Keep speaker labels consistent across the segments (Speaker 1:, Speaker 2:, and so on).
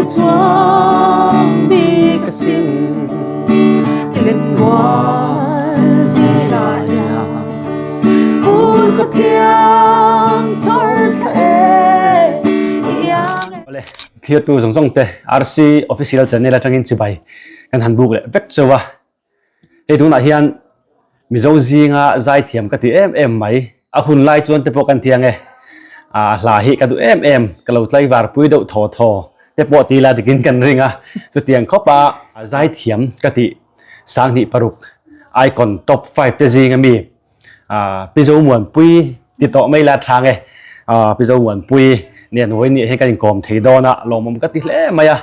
Speaker 1: chuang bik asin Lenrual zingah hian Fur ka thiang chawr thla e iang e.
Speaker 2: Awle, thirtu zawng zawng te RC Official Channel atangin chibai kan han buk leh vek chauh a. Hei tunah hian Mizo zinga zaithiam ka ti em em mai. A hun lai chuan te pawh kan ti ang e. A hla hi ka duh em em, ka lo tlaivar pui deuh thaw thaw te pawh ti la dikin kan ring a. Chutiang khawpa zaithiam ka tih 2006 Icon Top 5 te zinga mi Pi Zomuanpui ti tawh mai la tha nge. Pi Zomuanpui nen vawi nih hian kan inkawm thei dawn a, lawmawm ka ti hle mai a.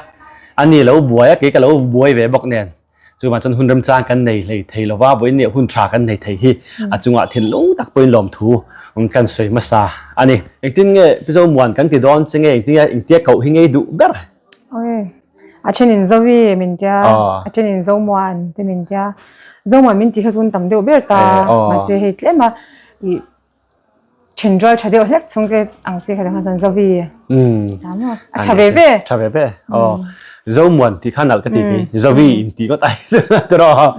Speaker 2: Ani lo buai a, kei ka lo buai ve bawk nen. Chuvang chuan hun remchang kan nei hlei thei lova, vawiin nih hun tha kan nei thei hi a chungah thinlung tak pawhin lawmthu kan sawi hmasa a ni. Engtin nge Pi Zomuan kan ti dawn che nge engtin nge engtia koh hi ngei duh ber?
Speaker 3: Oi, a then in Zoe min tia, a then in Zomuan te min tia. Zomuan min ti kha chu an tam deuh ber ta, mahse hei tlem a ih Thinrual tha deuh hlek chhung te ang chi kha chuan Zovi ta maw? A tha ve ve.
Speaker 2: Tha ve ve. Aw. Zomuan tih kha nalh ka ti khi. Zovi in tih ngawt ai chu tiraw.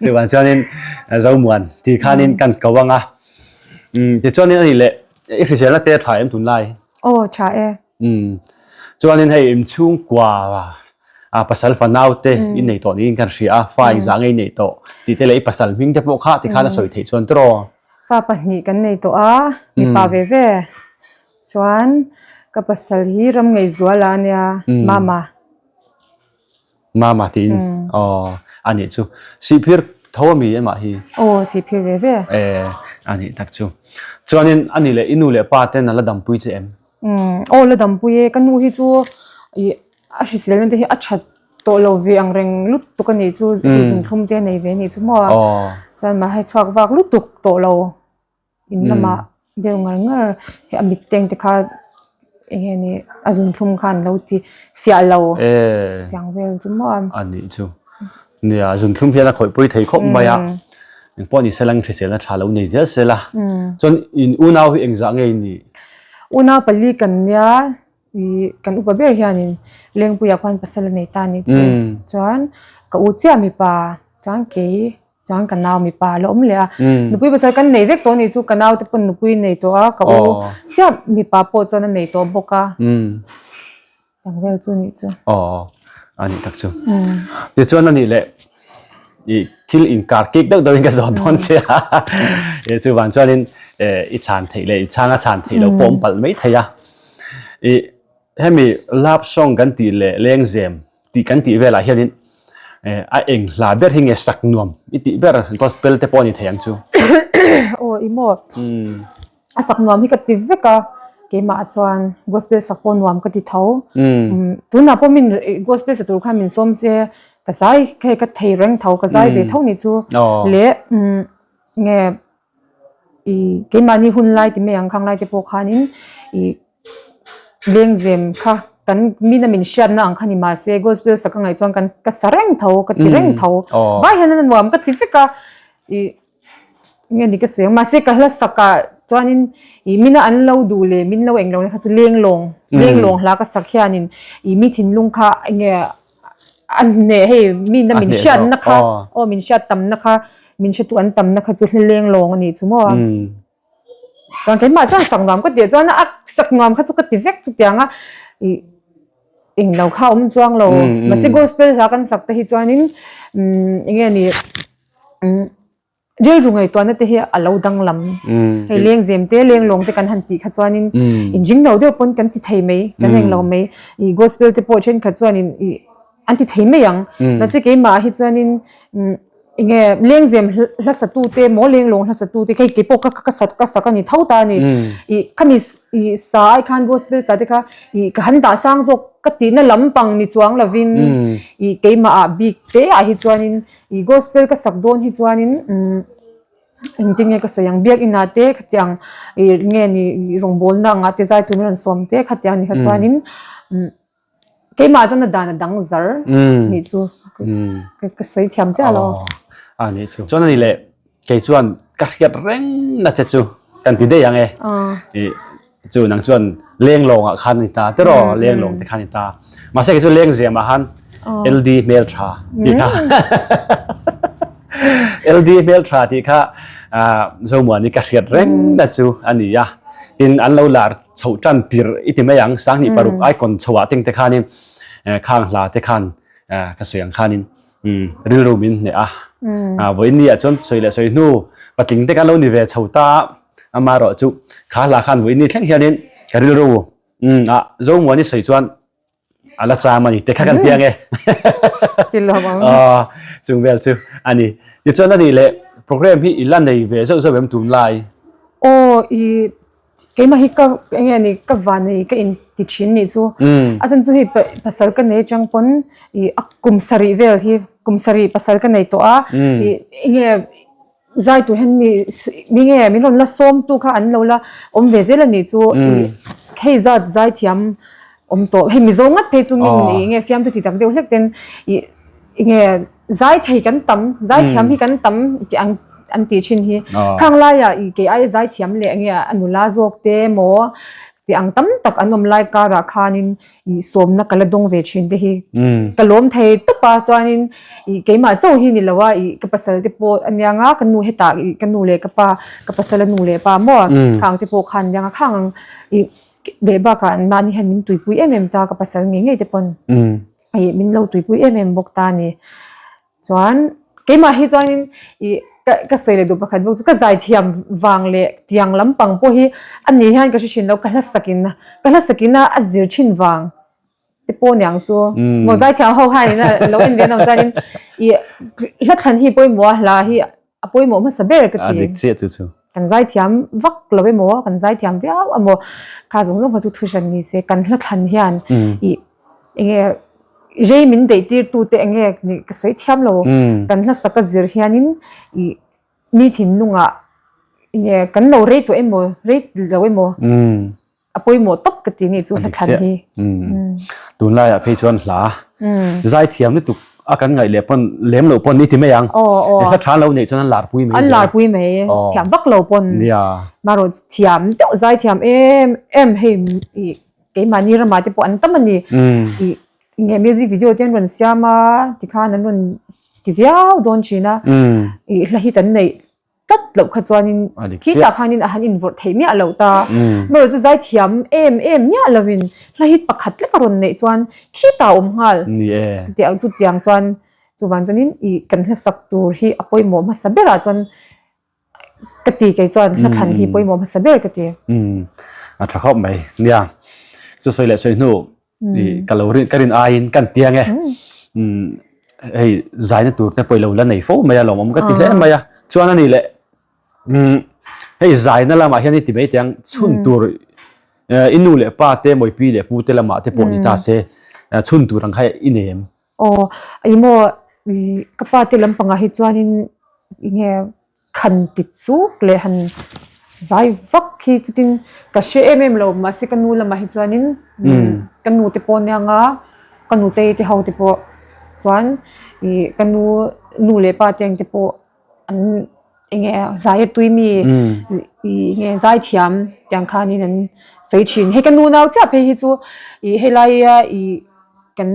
Speaker 2: Chuan chuanin Zomuan tih khanin kan ko anga. Tichuanin ani leh i hriselna te tha em tunlai?
Speaker 3: Aw tha e.
Speaker 2: Chuanin hei inchhungkua a pasal fanau te i nei tawh niin kan hria a, fa engzah nge i neih tawh tih te leh i pasal hming te pawh kha tikhan a sawi theih chuan tiraw?
Speaker 3: Fa pahnih kan nei tawh a, mipa ve ve. Chuan ka pasal hi ram ngaihzuala a nia, Mama.
Speaker 2: Mama tiin aw a nih chu. Sihphir tho a mi amah hi?
Speaker 3: Aw sihphir ve ve.
Speaker 2: E a nih tak chu. Chuanin a nih leh i nu leh pa ten a la dampui che em?
Speaker 3: Aw la dampui e, ka nu hi chu ih a hriselna te hi a that tawh lo ve ang reng lutuk a nih chu zun thlum te a nei ve a nih chu maw chuan mahse chhuak vak lutuk tawh lo. In lamah deuh ngar ngar hei a mit teng te kha eng nge ni a zun thlum khan lo ti fiah lo tiang vel chu maw
Speaker 2: a nih chu nia zun thlum hian a khawih pui thei khawp mai a eng pawh ni se lang hriselna tha lo nei zel sela chuan in unau hi engzah nge in nih
Speaker 3: unau pali kan nia ih kan upa ber hianin lengpuiah khuan pasal a nei ta a nih chu chuan ka u chiah mipa chuan kei Chuan ka nau mipa a la awm leh a, nupui pasal kan nei vek tawh a nih chu ka nau te pawn nupui nei tawh a, ka u chiah mipa pawh chuan a nei tawh bawk a, dang vel chu nih chu.
Speaker 2: Aw a nih tak chu. Tichuan a nih leh i thil inkar kik deuh deuhin ka zawt dawn che a, chuvang chuanin i chhan theih leh i chhang a chhan theih loh pawh awm palh mai thei a. I hemi love song kan tih leh lengzem tih kan tih velah hianin a eng hla ber hi nge sak nuam i tih ber gospel te pawh a ni thei ang chu.
Speaker 3: Aw i maw a sak nuam hi ka ti vek a keimah chuan gospel sak pawh nuam ka ti tho tunah pawh min gospel sa tur khan min sawm se ka zai hei ka thei reng tho ka zai ve tho ni chu leh nge i keimahni hun lai ti mai ang khang lai te pawh khanin i lengzem kha kan mina min hriatna ang kha ni mahse gospel sak a ngaih chuan kan ka sa reng tho ka ti reng tho vai hian a nuam ka ti vek a i nge ni ka sawi ang mahse ka hla sak ah chuanin i mina an lo duh leh min lo englo na kha chu lenglawng lenglawng hla ka sak hianin i mi thinlung kha enge A hneh hei mi na min hriatna kha aw min hriat tamna kha min hretu an tamna kha chu hleleng lawng a nih chu maw chuan keimah chuan sak nuam ka tih chuan a sak nuam kha chu ka ti vek chutiang a ih englo kha a awm chuang lo mahse gospel hla kan sak te hi chuanin eng nge ni. Rilru ngaihtuahna te hi a lo danglam. Hei lengzem te, lenglawng te kan han tih kha chuanin inring lo deuh pawn kan ti thei mai, kan reng lo mai. I gospel te pawh thenkhat chuanin i an ti thei mai ang. Mahse keimah hi chuanin enge lengzem hlasatu te maw lenglawng hlasatu te hei keipawh ka ka sat ka sak a ni tho ta a ni. I khami i sa ai khan gospel sa te kha i ka han dah sang zawk ka tihna lampang ni chuang lovin i keimah ah bik te ah hi chuanin I gospel ka sak dawn hi chuanin engtin nge ka sawi ang biakinn ah te khatiang ih nge ni rawngbawlna angah te zai tur min rawn sawm te khatiang ni kha chuanin keimah chuan a dan a dang zar nih chu ka sawi thiam chiah lo.
Speaker 2: A nih chu. Chuan ani leh kei chuan ka hriat reng na che chu kan ti daih ang e. Ih. Chu nang chuan lenglawng ah khan ni ta tiraw lenglawng te khan ni ta. Mahse kei chu lengzem ah khan LD hmel tha tih kha LD hmel tha tih kha Zomuani ka hriat reng na chu a ni a. Tin an lo lar chhoh tan tirh i ti mai ang 2006 icon chho ah teng te khanin khang hla te khan ka sawi ang khanin rilru min hneh a. Vawiin ni ah chuan sawi leh sawi hnu patling te kan lo ni ve chho ta a. Amaherawh chu kha hla khan vawiin ni thleng hianin ka rilru ah Zomuani sawi chuan a la cham a ni te kha kan piang e. Chung vel chu a ni. Tichuan a nih leh program hi i la nei ve zauh zauh em tunlai?
Speaker 3: Aw i keimah hi ka eng nge ni ka van nei ka in ti thin nih chu. A chhan chu hei pasal ka nei atang pawn i a kum sarih vel hi kum sarih pasal ka nei tawh a i eng nge Zai tur hian mi mi nge min rawn la sawm tu kha an lo la awm ve zel a nih chu i hei zat zai thiam awm tawh hei mizo ngat phei chu min i nge fiamthu ti tak deuh hlek ten i nge zai thei kan tam zai thiam hi kan tam tih ang an tih thin hi khang laiah i kei aia zai thiam leh nge a nula zawk te maw tih ang tam tak an awm lai karah khanin i sawmna ka la dawng ve thin te hi ka lawm thei tawp a chuanin i keimah chauh hi ni lo a i ka pasal te pawh a nia nga ka nu hetah i ka nu leh ka pa ka pasal a nu leh pa maw khang te pawh khan nia khang ang i leh bakah an mahni hian min tuipui em em ta ka pasal ngei ngei te pawn i min lo tuipui em em bawk ta a ni. Chuan keimah hi chuanin ih ka ka sawi leh duh pakhat bawk chu ka zaithiam vang leh tiang lampang pawh hi a ni hian ka hre thin lo ka hla sakin a ka hla sakin a a zir thin vang te pawh niang chu maw zaithiam ho hian ina lo en ve an awm chuanin ih hla thlan hi pawimawh a hla hi a pawimawh hmasa ber ka ti.
Speaker 2: A dik chiah chu chu.
Speaker 3: Kan zaithiam vak lo emaw kan zaithiam viau emaw kha zawng zawng kha chu thu hran ni se kan hla thlan hian ih enge rei min deih tir tu te enge nih ka sawi thiam lo kan hla sak a zir hianin ih mi thinlungah enge kan lo rei tawh emaw rei lo emaw a pawimawh tawp ka ti nih chu hla thlan hi.
Speaker 2: Tunlaiah phei chuan hla zaithiam lutuk a kan ngaih leh pawn lem loh pawn i ti mai ang. Hla tha lo neih chuan an larpui mai
Speaker 3: zel. An larpui mai thiam vak lo pawn. Marawh thiam deuh zaithiam em em hei keimahni ramah te pawh an tam a ni. Nge music video te an rawn siam a tikhan an rawn ti viau dawn thin a. Hla hi kan neih tlat loh kha chuanin khitah khanin a han invawrh theih miah loh ta. Amaherawh chu zaithiam em em miah loin hla hit pakhat tlek a rawn neih chuan khitah a awm nghal. Chutiang chutiang chuan chuvang chuanin ih kan hlasak tur hi a pawimawh hmasa berah chuan ka ti kei chuan hla thlan hi pawimawh hmasa ber ka ti.
Speaker 2: A tha khawp mai. Nia, chu sawi leh sawi hnu ka lo rin ka rin aiin kan tiang e hei zaina tur te pawh ilo la nei fo mai a lawmawm ka ti hle mai a chuan ani leh hei zaina lamah hian i ti mai tiang chhun tur i nu leh pa te mawipi leh pu te lamah te pawh ni ta se chhun tur ang kha i nem
Speaker 3: aw ih maw ka pa te lampangah hi chuanin enge Khan ti chuk leh han zai vak hi chutin ka hre em em lo mahse ka nu lamah hi chuanin ka nu te pawh nia nga ka nutei te ho te pawh chuan ih ka nu nu leh pa te ang te pawh an eng nge zai a tui mi ih eng nge zai thiam tiang khanin an sawi thin hei ka nu nau chiah phei hi chu ih helaia ih kan.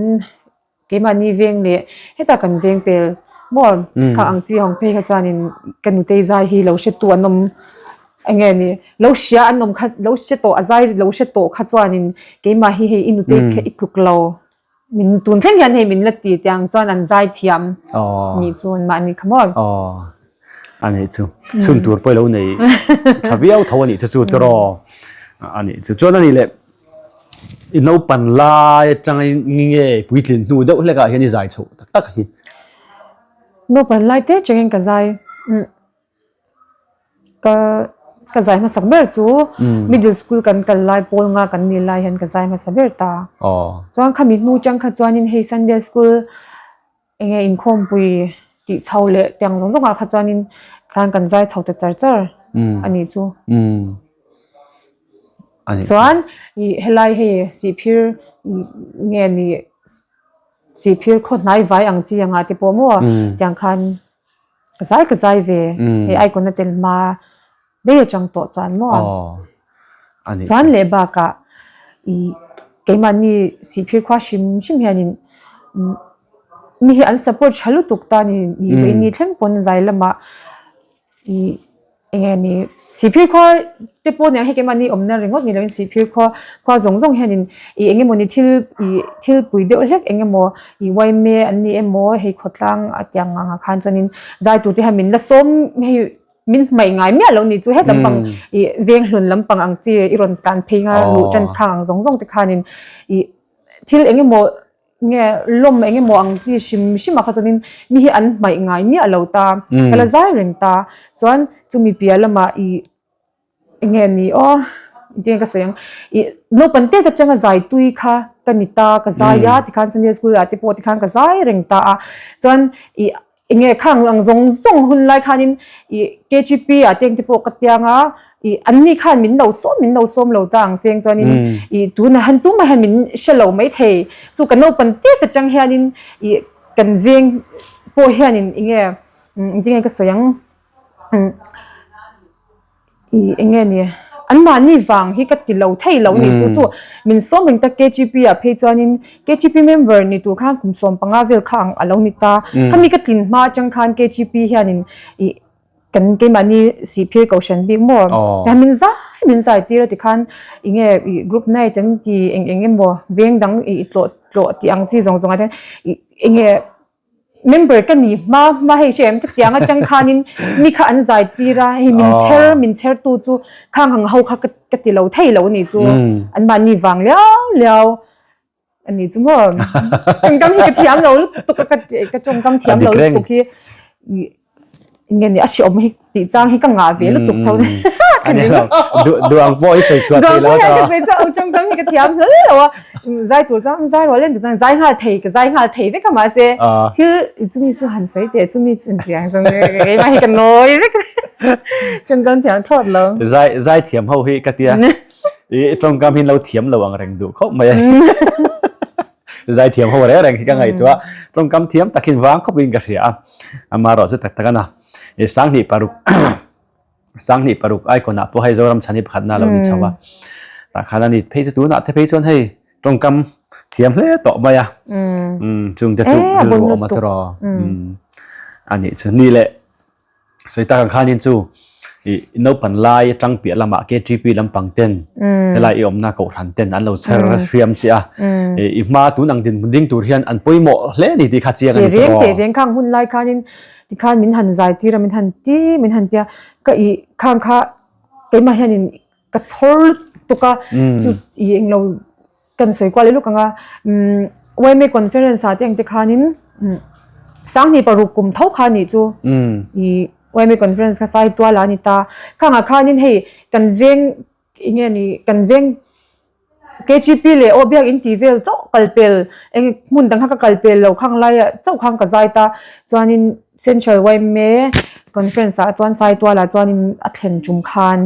Speaker 3: Keimahni veng leh hetah kan veng pel maw kha ang chi hawng phei kha chuanin ka nutei zai hi lo hre tu an awm eng nge ni lo hria an awm kha lo hre tawh a zai lo hre tawh kha chuanin keimah hi hei i nutei kha i tluk lo min tun thleng hian hei min la ti tiang chuan an zai thiam nih chu an mahni kha maw.
Speaker 2: A nih chu chhun tur pawh i lo nei tha viau tho a nih chu chu tiraw a nih chu chuan a nih leh. I naupan lai atangin nge puitlin hnu deuh hlekah hian i zai chhoh tak tak hi?
Speaker 3: Naupan lai te chengin ka zai ka ka zai hmasak ber chu middle school kan kal lai pawl nga kan nih lai hian ka zai hmasa ber ta. Chuan khami hnu chang kha chuanin hei Sunday school Enge inkhawmpui tih chho leh tiang zawng zawng ah kha chuanin khan kan zai chho ta char char a nih chu. Chuan ih helai hei sihphir nge ni sihphir khaw hnai vai ang chi anga te pawh maw tiang khan ka zai ka zai ve hei icon a tel hma. Daih atang tawh chuan maw?
Speaker 2: Aw.
Speaker 3: Chuan leh bakah ih keimahni sihphir khua hrim hrim hianin mi hi an support tha lutuk ta a ni vawiin thleng pawn zai lamah ih eng nge ni sihphir khua te pawh nia hei keimahni awmna ringawt ni lovin sihphir khua khua zawng zawng hianin ih eng emawni thil ih thil pui deuh hlek eng emaw ih yma an ni emaw hei khawtlang a tiang ang ah khan chuanin zai tur te hian min la sawm hei min hmaih ngai miah lo ni chu het lampang ih veng hlun lampang ang chi i rawn tlan phei nga luh tan khang ang zawng zawng te khanin ih thil eng emaw nge lawm eng emaw ang chi hrim hrim ah kha chuanin mi hi an hmaih ngai miah lo ta ka la zai reng ta chuan chumi piah lamah ih eng nge ni aw engtin nge ka sawi ang ih naupang te atanga zai tui kha ka ni ta ka zai a tikhan sunday school ah te pawh tikhan ka zai reng ta a chuan ih eng nge khang ang zawng zawng hun lai khanin ih K_G_P ah te engte pawh ka tiang a ih an ni khan min lo sawm min lo sawm lo ta ang seng chuanin ih tunah hian tumah hian min hre lo maithei chu ka naupang tet atang hianin ih kan veng pawh hianin eng nge engtin nge ka sawi ang. Ih eng nge ni anmahni vang hi ka ti lo thei lo ni chu chu min sawm reng ta K_G_P ah phei chuanin K_G_P member ni tur khan kum 15 vel kha ang a lo ni ta khami ka tlin hma atang khan K_G_P hianin ih kan keimahni sihphir kohhran bik maw min zai min zai tir a tikhan eng nge ih group night an ti eng eng emaw veng dang ih tlawh tlawh tih ang chi zawng zawng ah te ih eng nge. Member ka ni hma hma hei hre em ka tiang atang khanin mi kha an zai tir a hei min chher min chher tu chu khang ang ho kha ka ti lo thei lo ani chu an mahni vang liau liau ani chu maw tawngkam hi ka thiam lo lutuk a ka tawngkam thiam lo lutuk hi Nge ni a hriawm hi tih chang hi ka ngah ve lutuk tho
Speaker 2: ka ni lo. Du ang pawh i sawi chhuah thei lo
Speaker 3: ta. Ka sawi chhuah ang tawngkam hi ka thiam hle lo a. Zai tur chuan zai rual en chuan zai nghal thei ka zai nghal thei vek a mahse thil chumi chu han sawi teh chumi chu an tiang chuan keimah hi ka nawi vek. Tawngkam thiam thlawt lo.
Speaker 2: Zai zai thiam ho hi ka tia. I tawngkam hi lo thiam lo ang reng duh khawp mai a. Zaithiam ho reng reng hi ka ngaihtuah a, tawngkam thiam takin vang khawpin ka hria a, amaherawh chu tak tak a na. I 2006 2006 icon ah pawh hei Zoram chhan hi pakhatna a lo ni chho a, tah khan a ni phei chu tunah te phei chuan hei tawngkam thiam hle tawh mai a, chungte chu rilru a awm a tiraw a nih chu ni leh. Sawi tak ang khanin chu i naupan lai atang piah lamah KTP lampang ten helai i awmna kohhran ten an lo chher hriam che a. I hma tun ang dinhmun ding tur hian an pawimawh hle ni tih kha chiang a ni tawh.
Speaker 3: Teh reng khang hun lai khanin tikhan min han zai tir a min han ti min han tia ka i khang kha keimah hianin ka chhawr lutuk a chu i englo Kan sawi kual leh luk ang a, umm yma conference ah te ang te khanin 2006 kum tho kha nih chu i yma conference kha sai tual ah a ni ta. Khang ah khanin hei kan veng eng nge ni kan veng KGP leh aw biak in tih vel chauh kal pel eng hmun dang kha ka kal pel lo khang lai ah chauh khan ka zai ta. Chuanin Central yma conference ah chuan Saitual ah chuanin a thlen tum khan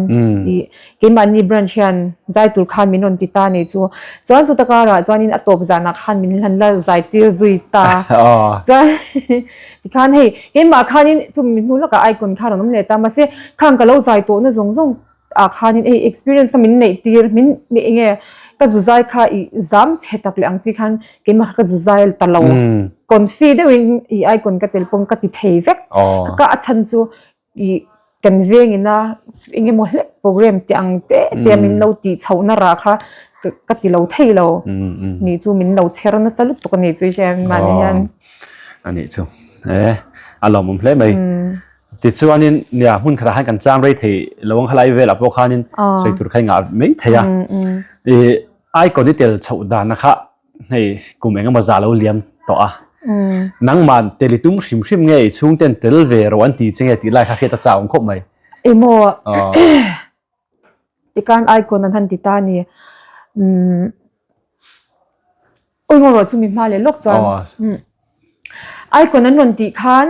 Speaker 3: ih keimahni branch hian zai tur khan min rawn ti ta ni chu. Chuan chuta karah chuanin a tawp zanah khan min hlan la zai tir zui ta. Chuan tikhan hei keimah khanin chumi hnu lawkah icon kha rawn awm leh ta mahse khang ka lo zai tawhna zawng zawng ah khanin hei experience kha min neih tir min eng nge ka zu zai kha ih zam chhe tak leh ang chi khan keimah kha ka zu zai ta lo confi deuhin ih icon ka tel pawm ka ti thei vek ka ka a chhan chu ih kan vengin a eng emaw hlek program tih ang te te a min lo tih chhoh na rah kha ka ti lo thei lo nih chu min lo chher nasa lutuk a nih chu i hria mahni hian
Speaker 2: a nih chu e a lawmawm hle mai. Tichuanin nia hmun khatah khan kan chang rei thei lo ang khalai velah pawh khanin sawi tur kha i ngah mai thei a. I icon i tel chhoh dana kha hei kum eng emaw zah lo liam tawh a. Nangman tel i tum hrim hrim nge i chhungten tel ve rawh an ti che nge tih lai kha hriat a chak awm khawp mai.
Speaker 3: Emaw Tikhan icon an han ti ta a ni. Umm Awi ngaw rawh chumi hma leh lawk chuan icon an rawn tih khan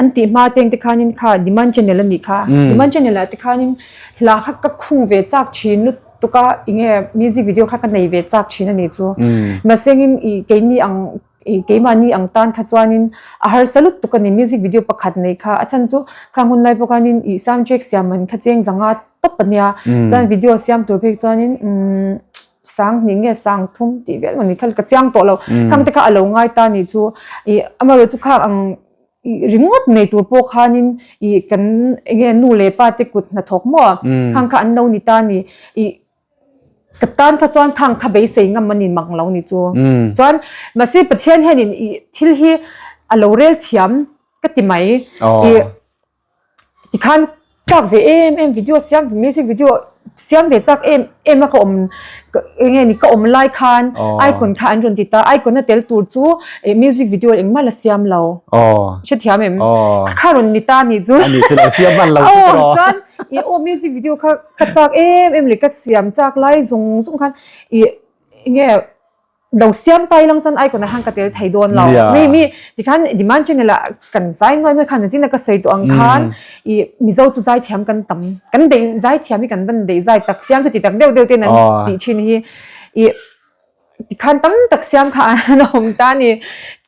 Speaker 3: an tih hma teng te khanin kha demand channel a nih kha. Demand channel ah te khanin hla kha ka khung ve chak thin lutuk a enge music video kha ka nei ve chak thin a nih chu. Mahsengin ih keini ang ih keimahni ang tan kha chuanin a harsa lutuk a ni music video pakhat nei kha a chhan chu khang hun lai pawh khanin ih sound track siam man kha cheng zanga. tawp a nia. Chuan video siam tur phei chuanin umm sang hnih nge sang thum tih vel mawni kha ka chiang tawh lo. Khang te kha a lo ngai ta nih chu ih amaherawhchu chu khang ang ih ringawt nei tur pawh khanin ih kan eng nge nu leh pa te kut hnathawk maw khang kha an lo ni ta ni ih Ka tan kha chuan khang kha beisei ngam a ni mang lo ni chu. Chuan mahse Pathian hianin i thil hi a lo rel thiam ka ti mai. I tikhan chak ve em em video siam music video siam ve chak em em a ka awm enge ni ka awm lai khan icon kha an rawn ti ta icon a tel tur chu music video engmah la siam lo. Hrethiam em? Kha rawn ni ta ni chu.
Speaker 2: Ani chu lo siam hman lo chu tawh.
Speaker 3: Chuan i aw music video kha Ka chak em em leh ka siam chak lai zawng zawng khan ih enge lo siam tai lang chuan icon ah khan ka tel thei dawn lo. Mi mi tikhan demand channel ah kan zai nuai nuai khan zin a ka sawi tawh ang khan ih Mizo chu zai thiam kan tam kan deih zai thiam hi kan van deih zai tak fiam chu ti tak deuh deuh ten an tih thin hi ih tikhan tam tak siam kha an awm ta a ni.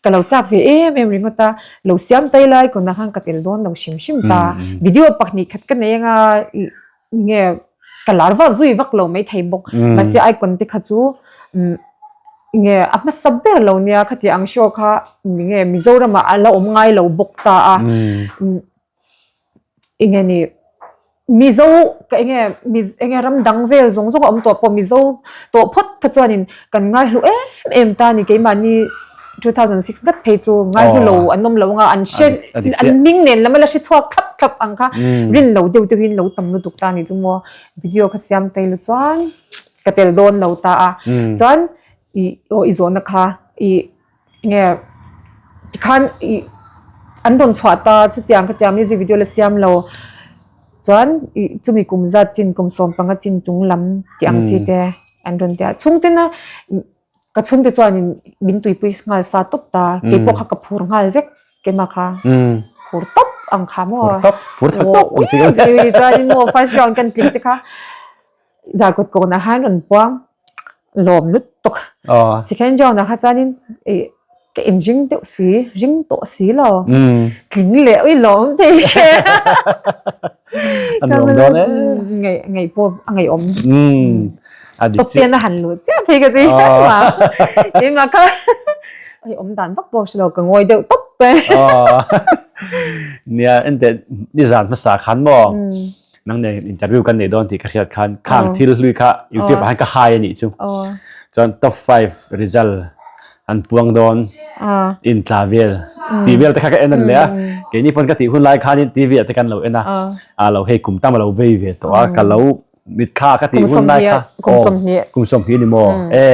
Speaker 3: Ka lo chak ve em em ringawt a lo siam tai lai icon ah khan ka tel dawn lo hrim hrim ta. Video pahnih khat ka nei anga ih nge ka lar vak zui vak lo mai thei bawk mahse icon te kha chu nge a hmasa ber lo nia khati ang show kha nge Mizoram ah a la awm ngai lo bawk ta a enge ni Mizo ka enge enge ram dang vel zawng zawng a awm tawh pawh Mizo tawh phawt kha chuanin kan ngaihlu em em ta a ni keimahni 2006 vat phei chu ngaihlu lo an awm lo anga an hre an hming nen lam a la hre chhuak thlap thlap ang kha rin lo deuh deuh in lo tam lutuk ta ni chu maw video kha siam tai lo chuan ka tel dawn lo ta a chuan i aw i zawhna kha i nge tikhan i an rawn chhuah ta chutiang khatiang music video la siam lo chuan i chumi kum zat chin kum sawmpanga chin chung lam tih ang chi te an rawn tia chhungtena. Ka chhungte chuanin min tuipui nghal sa tawp ta, keipawh kha ka phur nghal vek keimah kha phur tawp ang kha maw.
Speaker 2: Phur tawp, phur tha tawp ang chi kha.
Speaker 3: Chuanin maw first round kan tling te kha zarkawt kawnah khan rawn puang lawm lutuk. Second round ah kha chuanin Ka in ring deuh si, ring tawh si lo. Tling leh ui lawm tih i hre.
Speaker 2: A nuam dawn e.
Speaker 3: Ngei ngei pawh a ngeiawm.
Speaker 2: A dik
Speaker 3: Top
Speaker 2: chiah.
Speaker 3: ten a han lut chiah phei ka chi. Keimah kha hei awm dan vak pawh hre lo ka ngawi deuh tawp e.
Speaker 2: Nia enteh nizan hmasa khan maw nang nen interview kan nei dawn tih ka hriat khan khang thil hlui kha YouTube ah khan ka hai a nih chu. Chuan top 5 result an puang dawn in tla vel tih vel te kha ka en an leh a keini pawn ka tih hun lai khanin TV ah te kan lo en a a lo hei kum tam a lo vei ve tawh a ka lo mit kha ka tih hun lai kha
Speaker 3: kum 20
Speaker 2: kum 20 ni maw e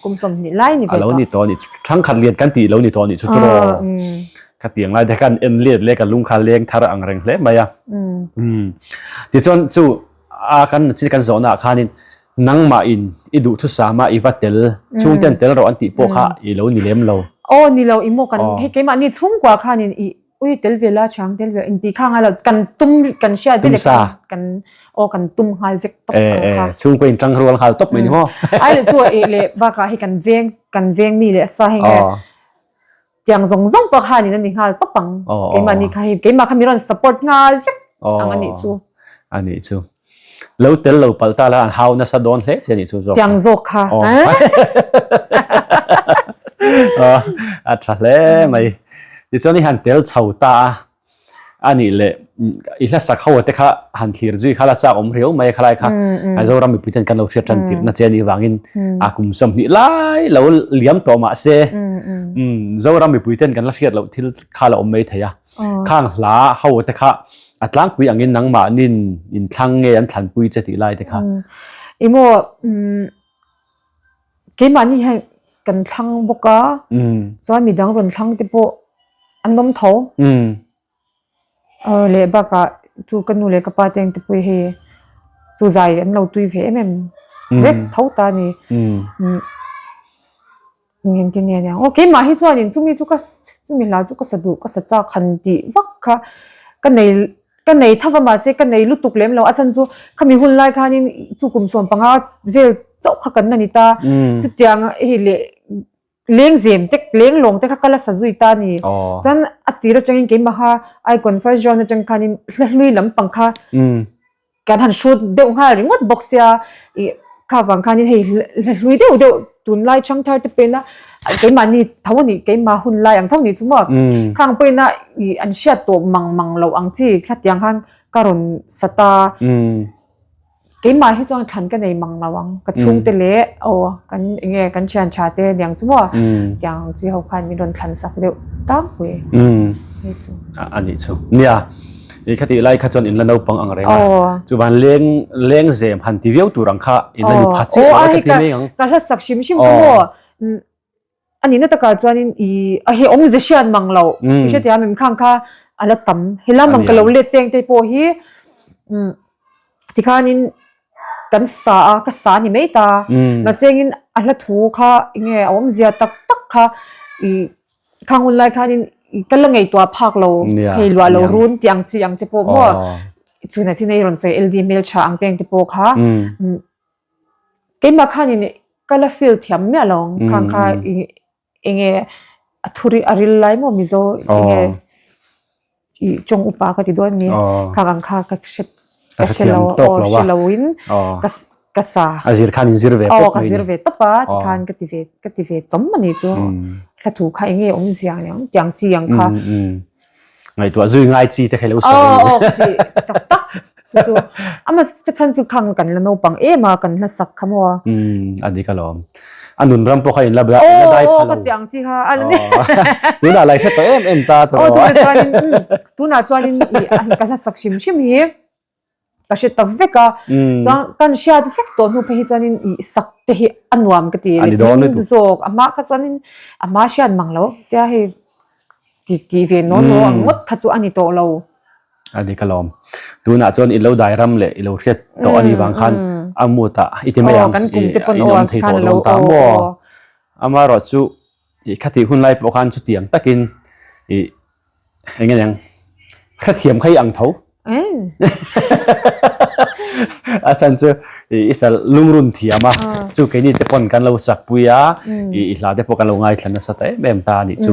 Speaker 3: kum 20 lai ni
Speaker 2: ve a lo ni tawh ni thangkhat lian kan tih lo ni tawh ni chu tiraw ka tiang lai te khan en let le ka lung kha leng thar ang reng hle mai a tichuan chu a kan chi kan zawhna ah khanin nangmah in i duhthusam a i va tel chhungten tel rawh an tih pawh kha i lo ni lem lo.
Speaker 3: Aw ni lo i maw kan hei keimahni chhungkua khanin i ui tel ve la chhang tel ve intih kha ngai lo kan tum kan hriat ve leh kan aw kan tum nghal vek tawp ang kha.
Speaker 2: Chhungkua in tang rual nghal tawp mai ni maw.
Speaker 3: Ai leh chu i leh bakah hei kan veng kan veng mi leh sa hei nge Tiang zawng zawng pawh khanin a ni nghal tawp ang. Keimahni kha hei keimah kha mi rawn support nghal vek ang a nih chu.
Speaker 2: A nih chu. Lo tel lo palh ta la an hau nasa dawn hle che a nih chu zawk.
Speaker 3: Tiang zawk kha.
Speaker 2: A tha hle mai. Tichuan i han tel chho ta a. A nih leh i hla sak ho te kha han thlir zui kha la chak awm riau mai a khalai kha Zoram mipui ten kan lo hriat tan tirhna che anih vangin a kum 20 lai lo liam tawh mah se Zoram mipui ten kan la hriat loh thil kha la awm mai thei a khang hla ho te kha a tlangpui angin nangmahnin in thlang nge an thlanpui che tih lai te kha
Speaker 3: Emaw keimahni hian kan thlang bawk a chuan midang rawn thlang te pawh an awm tho leh bakah chu ka nu leh ka pa te ang te pawh hei chu zai an lo tui ve em em vek tho ta a ni engtin nge aniang aw keimah hi chuanin chumi chu ka chumi hla chu ka sa duh ka sa chak han tih vak kha ka nei Ka nei tho va mahse ka nei lutuk lem lo a chhan chu khami hun lai khanin chu kum 15 vel chauh kha kan la ni ta chutiang hei leh lengzem te leng lawng te kha ka la sa zui ta a ni chuan a tir atangin keimah kha icon first round atang khanin hla hlui lampang kha. Kan han hrut deuh nghal ringawt bawk sia ih kha vang khanin hei hla hlui deuh deuh tunlai chang thar te pawhin a keimahni tho a nih keimah hun lai ang tho a nih chu maw khang pawhin a ih an hriat tawh mang mang loh ang chi khatiang khan ka rawn sa ta. Keimah hi chuan thlan ka nei mang lo ang ka chhungte leh aw kan eng nge kan thian tha te aniang chu maw tiang chi ho khan min rawn thlan sak deuh tlangpui hei chu.
Speaker 2: A nih chu nia i khatih lai kha chuan in la naupang ang reng a chuvan leng leng zem han ti viau tur ang kha in la ni pha chiah lo a ka ti mai ang.
Speaker 3: Ka hla sak hrim hrim kha maw A nihna takah chuanin i a hi awmze hriat mang lo i hrethiam em khang kha a la tam helam ang ka lo let teng te pawh hi umm tikhanin kan sa a ka sa a ni mai ta mahse engin a hla thu kha enge a awmzia tak tak kha i khang hun lai khanin ka la ngaihtuah phak lo thei luah lo run tih ang chi ang te pawh maw chhunah chin a i rawn sawi LD hmeltha ang te ang te pawh kha umm. Keimah khanin ka la feel thiam miah lo ang khang kha enge a thu a ril lai maw Mizo enge ih tawng upa ka ti dawn a ni khang ang kha ka hre ka hre lo aw hre lo in ka ka sa
Speaker 2: a zir khan in zir ve
Speaker 3: aw ka zir ve tawp a tikhan ka ti ve ka ti ve chawm a ni chu hla thu kha enge awmzia ang tiang chi ang kha.
Speaker 2: Ngaihtuah zui ngai chi te kha i lo sawi.
Speaker 3: Aw aw ka ti tak tak chu chu ama ka chhan chu khang kan la naupang em a kan hla sak kha maw.
Speaker 2: Umm a dik alawm. A nun ram pawh kha in la la dai pha lo.
Speaker 3: Aw aw ka ti ang chi kha a la ni.
Speaker 2: Tunah lai hre tawh em em ta tawh.
Speaker 3: Aw tunah chuanin tunah chuanin i ka hla sak hrim hrim hi. Ka hre ta vek a, chuan kan hriat vek tawh hnu phei hi chuanin ih sak te hi a nuam ka ti le tin zawk a hma kha chuanin a hma hriat mang lo tia hei ti tih ve nawn nawn ang ngawt kha chu a ni tawh lo.
Speaker 2: A ni ka lawm. Tunah chuan i lo dai ram leh i lo hriat tawh a nih vang khan a mood ah i ti mai ang i awm thei tawh dawn ta maw? Amaherawhchu ih khatih hun lai pawh khan chutiang takin ih Eng nge niang? Hrethiam kha i ang tho. A chhan chu i sal lungrun thiam a, chu keini te pawn kan lo sak pui a, i hla te pawh kan lo ngaithla nasa ta em em ta a nih chu.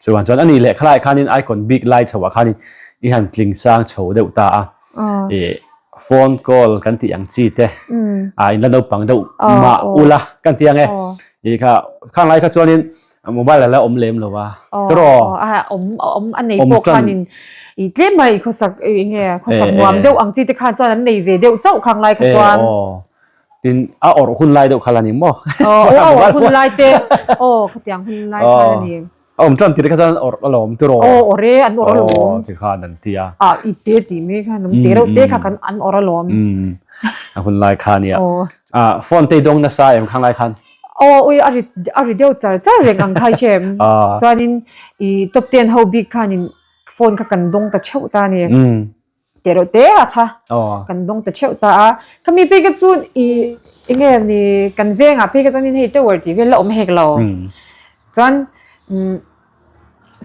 Speaker 2: Chuan chuan a nih leh khalaiah khanin icon bik lai chhoah khanin i han tling sang chho deuh ta a. Phone call kan tih ang chi te a in la naupang deuh mah ula kan ti ang e. I kha khang lai kha chuanin mobile a la awm lem lo a tawh
Speaker 3: a awm awm a nei pawh khanin i tlem mai khawsak enge khawsak nuam deuh ang chi te khan chuan an nei ve deuh chauh khang lai kha chuan
Speaker 2: tin a awrh hun lai deuh kha la ni maw
Speaker 3: a awrh hun lai te aw khatiang hun lai kha la ni
Speaker 2: A awm tan tir kha chuan awrh alawm tiraw?
Speaker 3: Aw awrh e, an awrh alawm.
Speaker 2: Aw ti khan an ti a.
Speaker 3: A i te tih mai khan an te reuh te kha kan an awrh alawm.
Speaker 2: Umm a hun lai kha nia. Aw. A phone te i dawng nasa em khang lai khan?
Speaker 3: Aw ui a ri a ri deuh char char reng ang kha i hre em? Chuanin i top ten ho bik khanin phone kha kan dawng ta theuh ta a ni.
Speaker 2: Umm.
Speaker 3: Teh reuh te a kha kan dawng ta theuh ta a. Khami phei kha chu i enge ni kan vengah phei kha chuanin hei tower tih vel la awm hek lo. Chuan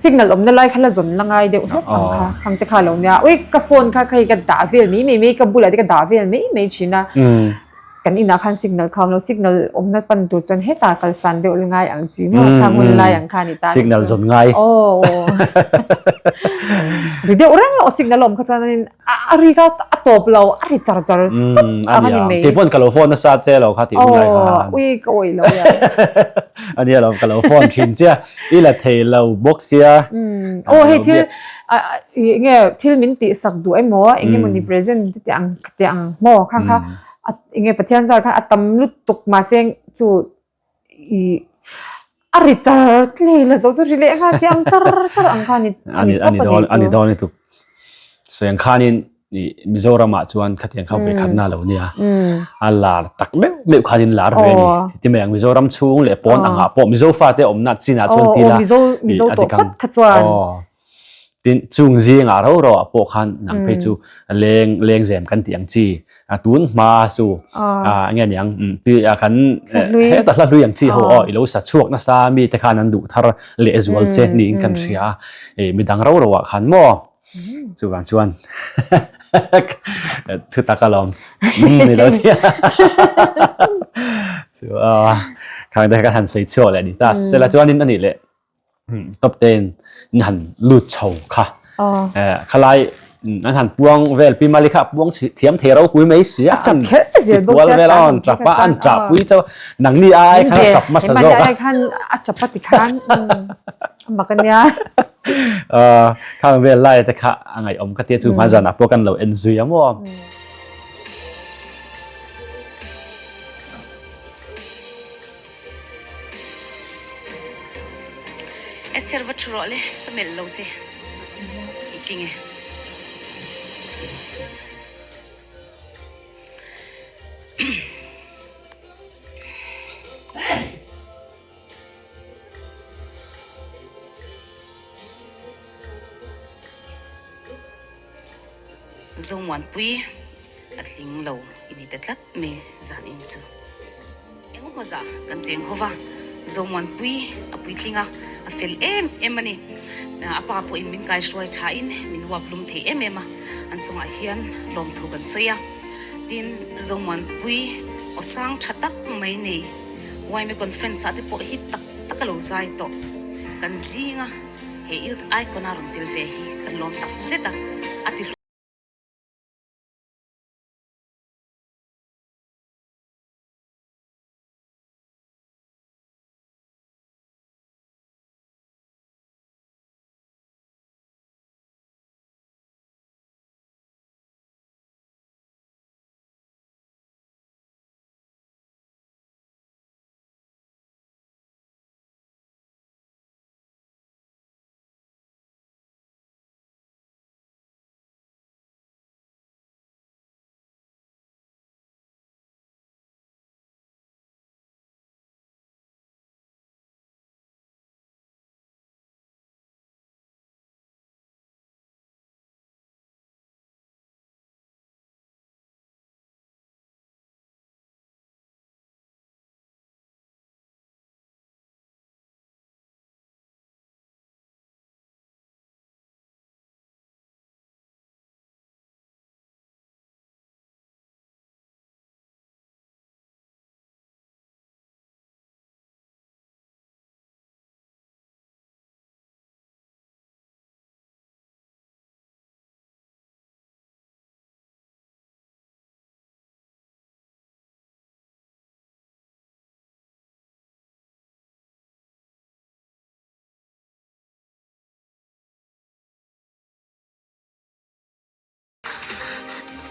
Speaker 3: signal awmna lai kha la zawn la ngai deuh hlek ang kha khang te kha a lo nia. Ui ka phone kha hei ka dah vel mai mai mai ka bulah te ka dah vel mai mai thin a. Kan inah khan signal kha a awm lo signal awmna pan tur chuan hetah kalsan deuh la ngai ang chi maw khang hun lai ang kha a ni ta
Speaker 2: Signal zawn ngai.
Speaker 3: Aw aw ri deuh reng a aw signal a awm kha chuan a ri kha a tawp lo a ri char char tawp ang a ni mai.
Speaker 2: Kei pawn ka lo phone nasa che lo kha tih hun lai khan.
Speaker 3: Aw ui ka awih lo ya.
Speaker 2: A nia lo ka lo phone thin che a i la thei lo bawk sia.
Speaker 3: Aw hei thil enge thil min tih sak duh emaw eng emaw ni present chuti ang khati ang maw khang kha a enge Pathian zar khan a tam lutuk mahse chu ih a ri char tlei la zo chu ri leh nghal tih ang char char ang kha a ni
Speaker 2: a ni a ni dawn a ni dawn lutuk sawi ang khanin ih Mizoramah chuan khatiang kha vawikhat na lo nia a lar tak meuh meuh khanin lar ve a ni ti mai ang Mizoram chhung leh pawn angah pawh Mizo fate awmna chinah chuan ti la
Speaker 3: Mizo tawh phawt kha chuan
Speaker 2: Tin, chung zingah ro ro ah pawh khan nang phei chu leng leng zem kan tih ang chi a tun hma chu a enge niang pi a kan heta hla hlui ang chi ho aw i lo sa chhuak nasa mi te khan an duh thar leh zual che niin kan hria a e midang ro ro ah khan maw chuvang chuan thu tak alawm ni lo tia chu a khang te kha kan han sawi chhuak leh ni ta sela chuanin anih leh Top ten in han lut chho kha. Khalai An han puang vel pi mali kha puang thiam thei ropui mai sia.
Speaker 3: A tap kher zel bawk
Speaker 2: sia. Vel on tap a an tap pui chau nang ni ai khan a tap masa zawk
Speaker 3: a. Ai khan a tap a ti khan mak ania.
Speaker 2: Khang vel lai te kha a ngaih awm ka tia chu hma zan ah pawh kan lo en zui a maw.
Speaker 4: Esther va thu rawh le, ka melh lo che. I tling e. Zomuanpui a tling lo i ni ta tlat mai zan in chu. Engemaw zah kan cheng ho va, Zomuanpui a puitling a, a fel em em a ni. A pa pawhin min kaihruai thain min huap lum thei em em a, an chungah hian lawmthu kan sawi a. Tin, Zomuanpui aw sang tha tak mai nei YMA Conference ah te pawh hi tak tak a lo zai tawh. Kan zinga he Youth Icon a rawn tel ve hi kan lawm tak zet a, a ti.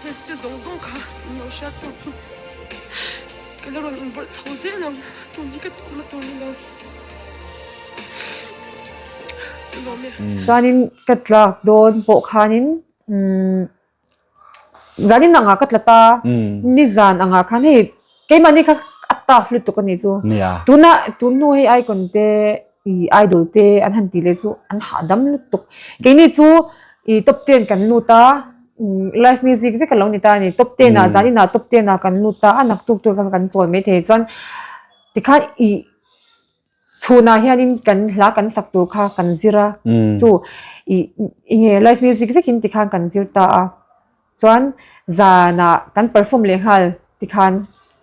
Speaker 5: Test te zawng zawng kha in lo hriat tur chu ka la rawn inbawlh chho zel ang tun hi ka tawhna tur ni lo ka lawm e.
Speaker 3: Chuanin ka tlak dawn pawh khanin umm zanin angah ka tla ta nizan angah khan hei keimahni kha a tough lutuk a nih chu tuna tun hnu hei icon te ih idol te an han tih leh chu an hahdam lutuk keini chu ih top ten kan lut a live music vek a lo ni ta a ni top ten ah zanin ah top ten ah kan lut ta a naktuk tur kha kan chawl maithei chuan tikhan ih. Chhunah hianin kan hla kan sak tur kha kan zir a, chu ih enge live music vekin tikhan kan zir ta a, chuan zanah kan perform leh nghal tikhan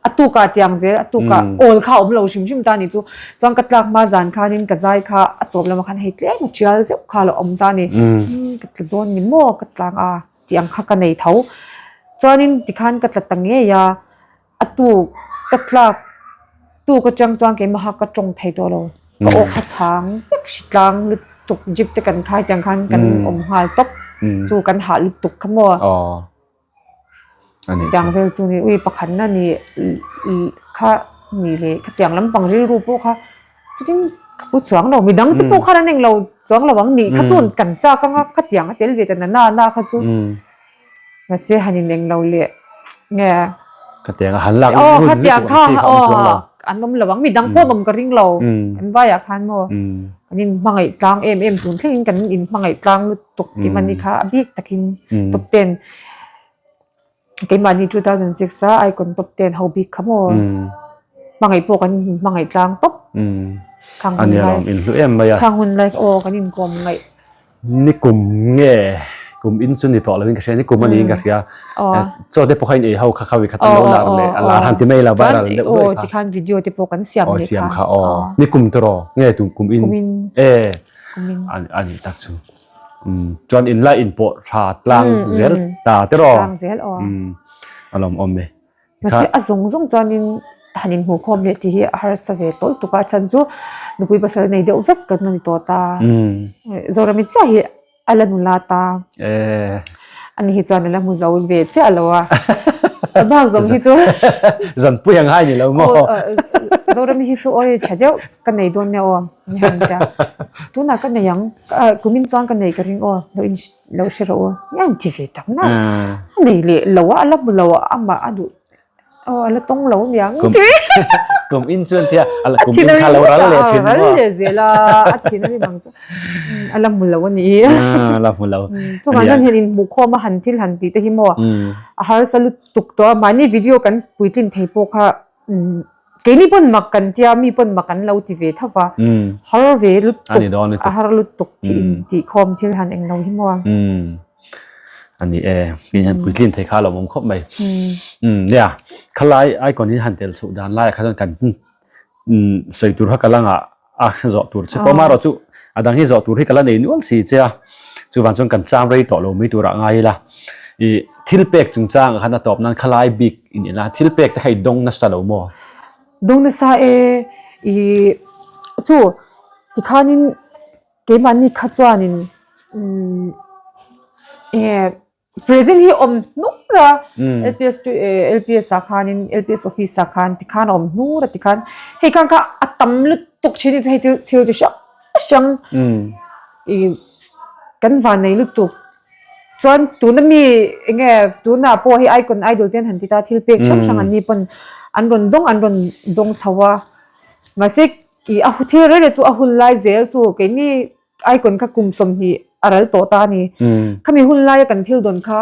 Speaker 3: a tukah tiang zel a tukah awl kha a awm lo hrim hrim ta a ni chu, chuan ka tlak hma zan khanin ka zai kha a tawp lamah khan hei tlem a tial zeuh kha a lo awm ta a ni, ka tla dawn ni maw ka tlang a tih ang kha ka nei tho, chuanin tikhan ka tla ta ngei a. A tuk ka tlak tuk atang chuan keimah kha ka tawng thei tawh lo ka aw kha chhang vek hri tlang lutuk jeep te kan khai tiang khan kan awm nghal tawp chu kan hah lutuk kha maw tiang vel chu ni ui pakhat na ni kha ni leh khatiang lampang rilru pawh kha chutin ka pu chuang lo midang te pawh khan an englo chuang lo ang nih kha chuan kan chak anga khatiang a tel ve ta na na kha chu. Mahse han in eng lo leh nge.
Speaker 2: Khatiang a han lak
Speaker 3: Aw khatiang kha aw an awm lo ang midang pawh an awm ka ring lo kan vaiah khan maw kan in hmangaih tlang em em tun thlengin kan in hmangaih tlang lutuk tih mahni kha a bik takin top ten keimahni 2006 a icon top ten ho bik kha maw hmangaih pawh kan in hmangaih tlang tawp khang hun lai khang hun lai aw kan inkawm ngaih.
Speaker 2: Ni kum nge kum in chu ni tawh lo in ka hria ni kum a niin ka hria chaw te pawh kha in ei ho kha khawi khat an lo lar leh a lar han ti mai lo viral deuh duai kha
Speaker 3: tikhan video te pawh kan siam leh
Speaker 2: kha kha aw ni kum tawh nge tu kum in e a ni tak chu. Chuan in la inpawh tha tlang zel ta te rawh.
Speaker 3: Tlang zel aw.
Speaker 2: A lawm awm e.
Speaker 3: Mahse a zawng zawng chuanin han inhmuh khawm leh tih hi a harsa ve tawlh tuk a, a chhan chu nupui pasal nei deuh vek kan la ni tawh ta. Zorami chiah hi a la nula ta. Ani hi chuan a la hmu zo ve chiah lo a. A bak zawng hi chu.
Speaker 2: Zanpui ang hai ni lo maw?
Speaker 3: Zorami hi chu awi tha deuh ka nei dawn nia aw. Ni han tia. Tunah ka nei ang, kumin chuan ka nei ka ring aw, lo in lo hre rawh u. Ni an ti ve tak na. A nei leh lo a, a la hmu lo a, amah a duh aw a la tawng lo niang ti.
Speaker 2: Kum in chuan tia, a la kum in kha lo ral leh thin maw?
Speaker 3: Ral leh zel a, a thin a ni bang chu. A la hmu lo a ni.
Speaker 2: A la hmu lo.
Speaker 3: Chuvang chuan hian inhmuhkhawm a han thil han tih te hi maw a harsa lutuk tawh a, mahni video kan puitlin thei pawh kha Keini pawn mak kan tia, mi pawn mak an lo ti ve tho va. Har ve lutuk, a har lutuk tih khawm thil han eng lo hi maw.
Speaker 2: A ni e, min han puitlin thei kha a lo awm khawp mai. Nia, khalai icon hi han tel chhoh dan laiah kha chuan kan sawi tur kha ka la ngah. A zawh tur che pawh amaherawh chu a dang hi zawh tur hi ka la nei nual si che a, chuvang chuan kan chang rei tawh lo mai turah ngai ila. Ih thil pek chungchangah khan a tawp nan khalai bik in en a, thil pek te kha i dawng nasa lo maw?
Speaker 3: Dawng nasa e, ih chu tikhanin keimahni kha chuanin umm eng Present hi awm hnur a, LPS chu LPS ah khanin LPS office ah khan tikhan a awm hnur a tikhan hei khan kha a tam lutuk thin hi chu hei thil thil chi hrang hrang ih kan van nei lutuk chuan tuna mi eng nge tunah pawh hei icon idol te an han ti ta thil pek hrang hrang an ni pawn an rawn dawng an rawn dawng chho a mahse ih a thil reng reng chu a hun lai zel chu keini. Icon kha kum 20 a ral tawh ta a ni. Khami hun laia kan thil dawn kha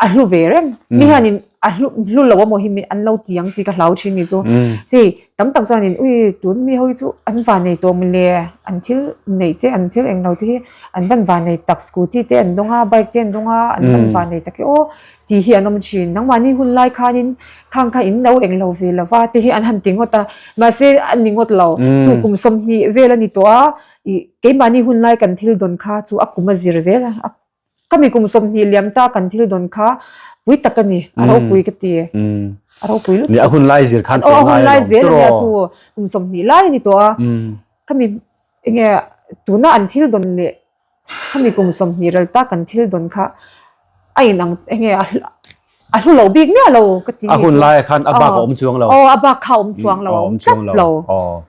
Speaker 3: a hlu ve reng. Mi hianin a hlu hlu lo amaw hi an lo ti ang tih ka hlau thin ni chu. Chei tam tak chuanin ui tun mi ho hi chu an van nei tawh mawle an thil neih te an thil englo te hi an van van nei tak scooty te an dawng a bike te an dawng a an van van nei tak e aw tih hi an awm thin. Nangmahni hun lai khanin khang kha in lo englo ve lova te hi an han ti ngawt a mahse a ni ngawt lo. Chu kum 20 vel a ni tawh a. Ih, keimahni hun lai kan thil dawn kha chu a kum a zir zel a, ka mi kum 20 liam ta kan thil dawn kha pui tak a ni, a ropui ka ti, a ropui lutuk.
Speaker 2: Ni, a hun lai zir khan
Speaker 3: teh ngai a hun lai zel a nia chu kum 20 lai a ni tawh a, ka mi enge tuna an thil dawn leh Khami kum 20 ral ta kan thil dawn kha a in ang enge a a hlu lo bik miah lo ka ti
Speaker 2: A hun lai khan a bak a awm chuang lo.
Speaker 3: Aw a bak kha a awm chuang lo a awm tlat lo.
Speaker 2: Aw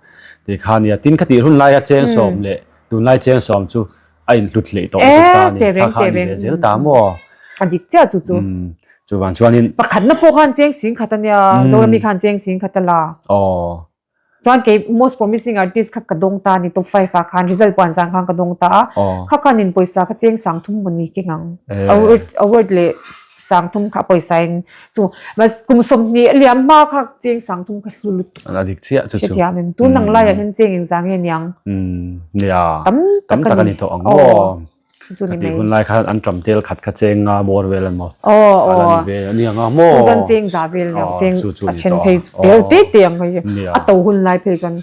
Speaker 2: ti kha nia tin kha tih hun lai a cheng sawm leh tunlai cheng sawm chu a in hlut hleih tawh lutuk ta ni kha kha a ni ve zel ta maw.
Speaker 3: A dik chiah chu chu.
Speaker 2: Chuvang chuanin.
Speaker 3: Pakhatna pawh khan cheng sing khat a nia Zorami khan cheng sing khat a la.
Speaker 2: Aw.
Speaker 3: Chuan kei most promising artist kha ka dawng ta a ni top five ah khan result puan zan khan ka dawng ta a kha khan in pawisa kha cheng sang thum maw ni keng ang award award leh sang thum kha pawisa in chu mas kum 20 a liam hma kha cheng sang thum kha hlu lutuk
Speaker 2: a dik chiah chu chu
Speaker 3: hrethiam em tun ang laiah hian cheng engzah nge niang
Speaker 2: nia
Speaker 3: tam
Speaker 2: tak a ni tawh ang maw
Speaker 3: Chu ni
Speaker 2: mai.
Speaker 3: Hun
Speaker 2: lai khan an tram tel khat kha cheng nga bawr vel an maw.
Speaker 3: Aw aw.
Speaker 2: Ala ni ve ani anga maw.
Speaker 3: Hun chuan cheng za vel ni cheng a then phei tel te te ang hei. A to hun lai phei chuan.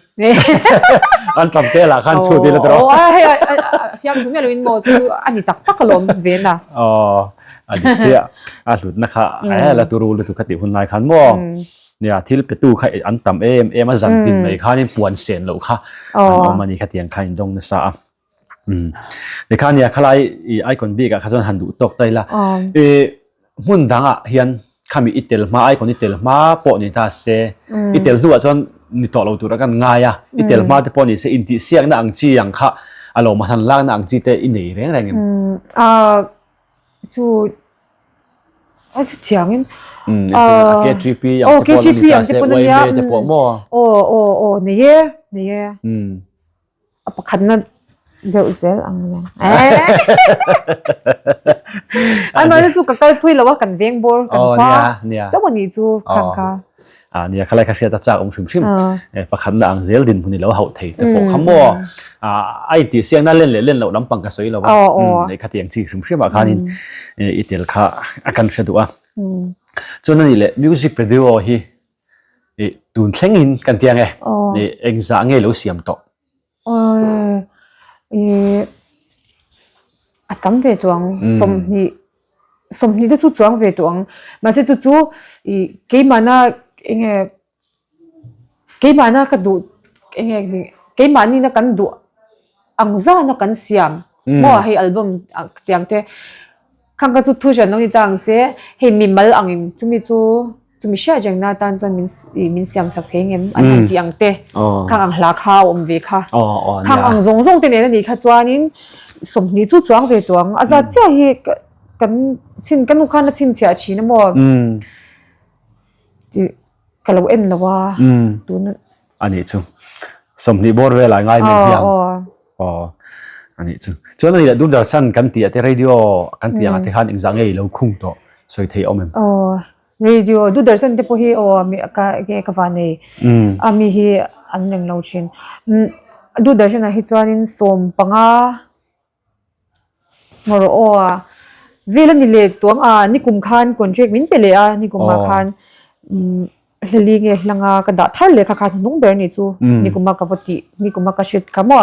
Speaker 2: An tram tel ah khan chu ti la tro.
Speaker 3: Aw hei fiam thu miah lo in maw chu ani tak tak alawm ve na.
Speaker 2: Aw a dik chiah a hlut na kha a la turu lutuk kha tih hun lai khan maw. Nia thil pe tu kha an tam em em a zan tin mai khanin puan sen loh kha an awm ani khatiang khan in dawng nasa a. Tikhan nia khalai i icon bik ah kha chuan han duh tawk ta ila. I hmun dang ah hian khami i tel hma icon i tel hma pawh ni ta se i tel hnuah chuan ni tawh lo tur a kan ngai a. I tel hma te pawh ni se intihsiakna ang chi ang kha a lo han lakna ang chi te i nei reng reng em?
Speaker 3: Chu a chu thiangin
Speaker 2: a KGP ang te pawh ni ta se YMA te pawh maw?
Speaker 3: Aw aw aw nei e nei e. A pakhatna deuh zel ang nen. Ai mahse chu ka kal thui lo a kan veng bawr kan khua chauh a nih chu khang kha.
Speaker 2: A nia khalai kha hriat a chak awm hrim hrim. Pakhatna ang zel din hmun i lo hauh thei te pawh kha maw. A intih siakna len leh len loh lampang ka sawi lo a. Khatiang chi hrim hrim ah khanin i tel kha a kan hre duh a. Chuan a nih leh music video hi I tun thleng in kan ti ang e. I engzah nge lo siam tawh?
Speaker 3: I. A tam ve tawh ang, 20 20 te chu chuang ve tawh ang. Mahse chu chu ih keimahna enge keimahna ka duh enge keimahni na kan duh ang zana kan siam maw hei album tiang te khang kha chu thu hran lo ni ta ang se hei mimal angin chumi chu chumi hriat reng na atan chuan min ih min siam sak thei ngem an han tih ang te khang ang hla kha a awm ve kha khang ang zawng zawng te nen a nih kha chuanin 20 chu chuang ve tawh ang a zat chiah hi kan chhin ka nu khan a chhinchhiah thin a maw tih ka lo en lo a tuna
Speaker 2: a nih chu 20 bawr velah ngai mai hian Aw a nih chu. Chuan ani leh Doordarshan kan tih ah te radio kan tih ang ah te khan engzah nge i lo khung tawh sawi theih awm em?
Speaker 3: Aw radio Doordarshan te pawh hi aw mi ka enge ka van nei a mi hi an reng lo thin. Doordarshan ah hi chuanin 15 ngaw rawh aw a vel a ni leh tuang a nikum khan contract min pe leh a nikum ah khan Hleli nge hlanga ka dah thar leh kha kha hnung ber ni chu nikuma ka va tih nikuma ka hrit kha maw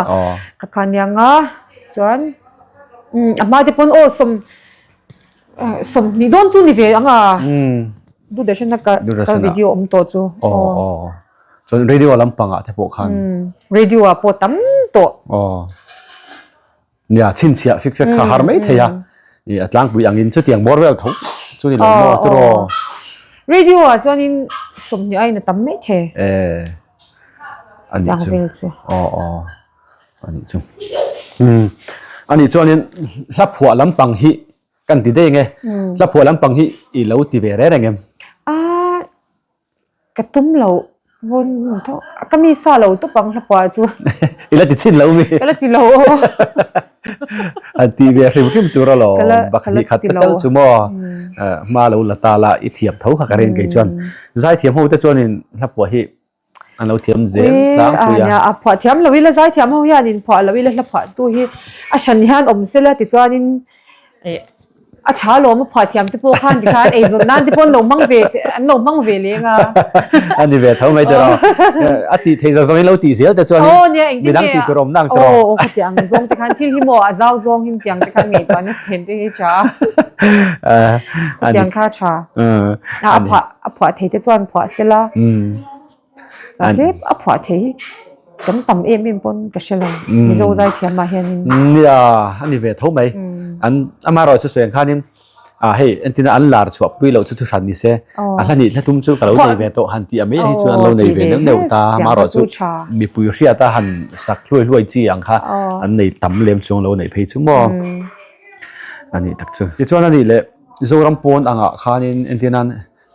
Speaker 3: ka kha nianga chuan a hma te pawn aw sawm 20 dawn chu ni ve ang a Doordarshan a ka ka video awm tawh chu
Speaker 2: aw chuan radio lampang ah te pawh khan
Speaker 3: radio ah pawh tam tawh
Speaker 2: aw. Nia, chhinchhiah fik fek kha har mai thei a, i a tlangpui angin chutiang bawr vel tho chu ni lo maw tiraw?
Speaker 3: Radio ah chuanin 20 aiin a tam mai thei.
Speaker 2: E, a nih chu.
Speaker 3: Tlangvel chu.
Speaker 2: Aw aw, a nih chu. Umm, a nih chuanin hla phuah lampang hi kan ti daih nge, hla phuah lampang hi i lo ti ve reng reng em?
Speaker 3: A. Ka tum lo vawn tho ka mi sa lo tawp ang hlapua chu.
Speaker 2: I la ti chin lo mi.
Speaker 3: Ka la ti lo aw.
Speaker 2: An ti ve hrim hrim tur alawm bak hnih khat te tel chu maw hma lo la ta la i thiam tho kha ka rin kei chuan zaithiam ho te chuanin hlapua hi an lo thiam zel tlangpui
Speaker 3: a. A phuah thiam lo ila zaithiam ho hian in phuah lo ila hla phuah tu hi a hran hian awm sela tichuanin A tha lawm a phuah thiam te pawh khan tikhan eizawn nan te pawh an lo hmang ve an lo hmang ve leng a.
Speaker 2: A ni ve tho mai tiraw. A tih theih zawng zawng in lo tih zel te chuan in midang tih tur a awm nang tiraw.
Speaker 3: Aw khatiang ang zawng te khan thil hi maw a zau zawng in tiang te khan ngaihtuah na sen te hi tha. Khatiang kha tha. A phuah a phuah thei te chuan phuah sela. Mahse a phuah thei hi kan tam em em pawn ka hre lo Mizo zaithiam ah hianin.
Speaker 2: Nia a ni ve tho mai. An amaherawhchu sawi ang khanin ah hei entina an lar chhuah pui loh chu thu hran ni se a hla nih hla tum chu ka lo nei ve tawh han tih a mai hi chuan an lo nei ve neuh neuh ta amaherawhchu mipui hriata han sak hluai hluai chi ang kha an nei tam lem chuang lo neih phei chu maw a nih tak chu. Tichuan a nih leh Zoram pawn angah khanin entirnan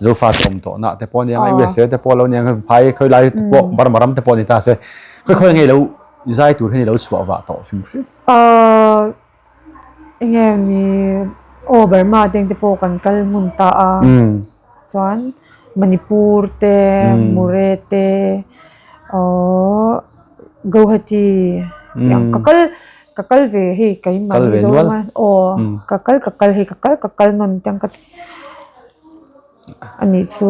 Speaker 2: Zofa te awm tawh na te pawh aniang a USA te pawh lo aniang a phai khawi lai te pawh Burma ram te pawh ni ta se khawi khawi nge lo zai tur hian i lo chhuah vah tawh hrim hrim.
Speaker 3: Ahh enge ni aw Burma te te pawh kan kal hmun ta a chuan Manipur te Mure te aww Guwahati tih ang ka kal ka kal ve hei keimah Mizoram a aw ka kal ka kal hei ka kal ka kal nawn te ang ka A nih chu.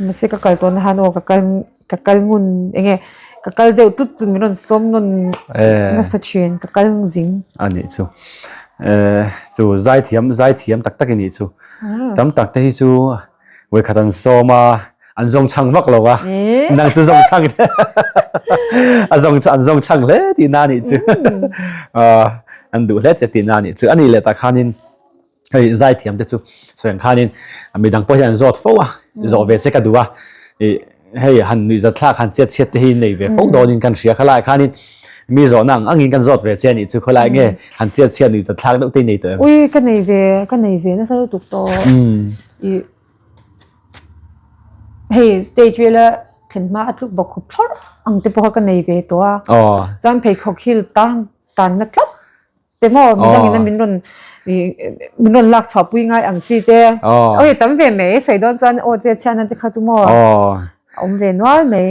Speaker 3: Mahse ka kal tawhna han aw ka kal ka kal ngun eng nge ka kal deuh tut tut min rawn sawm nawn nasa thin ka kal zing.
Speaker 2: A nih chu. Chu zaithiam zaithiam tak tak i nih chu. Tam tak te hi chu vawikhat an sawm a an zawng chhang vak lo a. Nang chu zawng chhang a zawng an zawng chhang hle tihna a nih chu. An duh hle che tihna a nih chu. A nih leh tah khanin Hei zaithiam te chu sawi ang khanin midang pawh hian an zawt fo a, zawh ve che ka duh a, ih hei han nuihzat thlak han chet chhiat te hi nei ve fo dawnin kan hria khalai khanin mi zawhna ang angin kan zawt ve che a nih chu khawlai nge han chet chhiat nuihzat thlak deuh te i nei tawh em?
Speaker 3: Ui ka nei ve ka nei ve nasa lutuk tawh ih hei stage vela thlen hma a tluk bawk khup thlawrh ang te pawh kha ka nei ve tawh a, chuan pheikhawk hil tang tanna tlat Te maw midang in a min rawn min rawn lak chhuah pui ngai ang chi te. Aw tam ve mai sawi dawn chuan aw che chhiatna te kha chu maw a awm ve nual mai.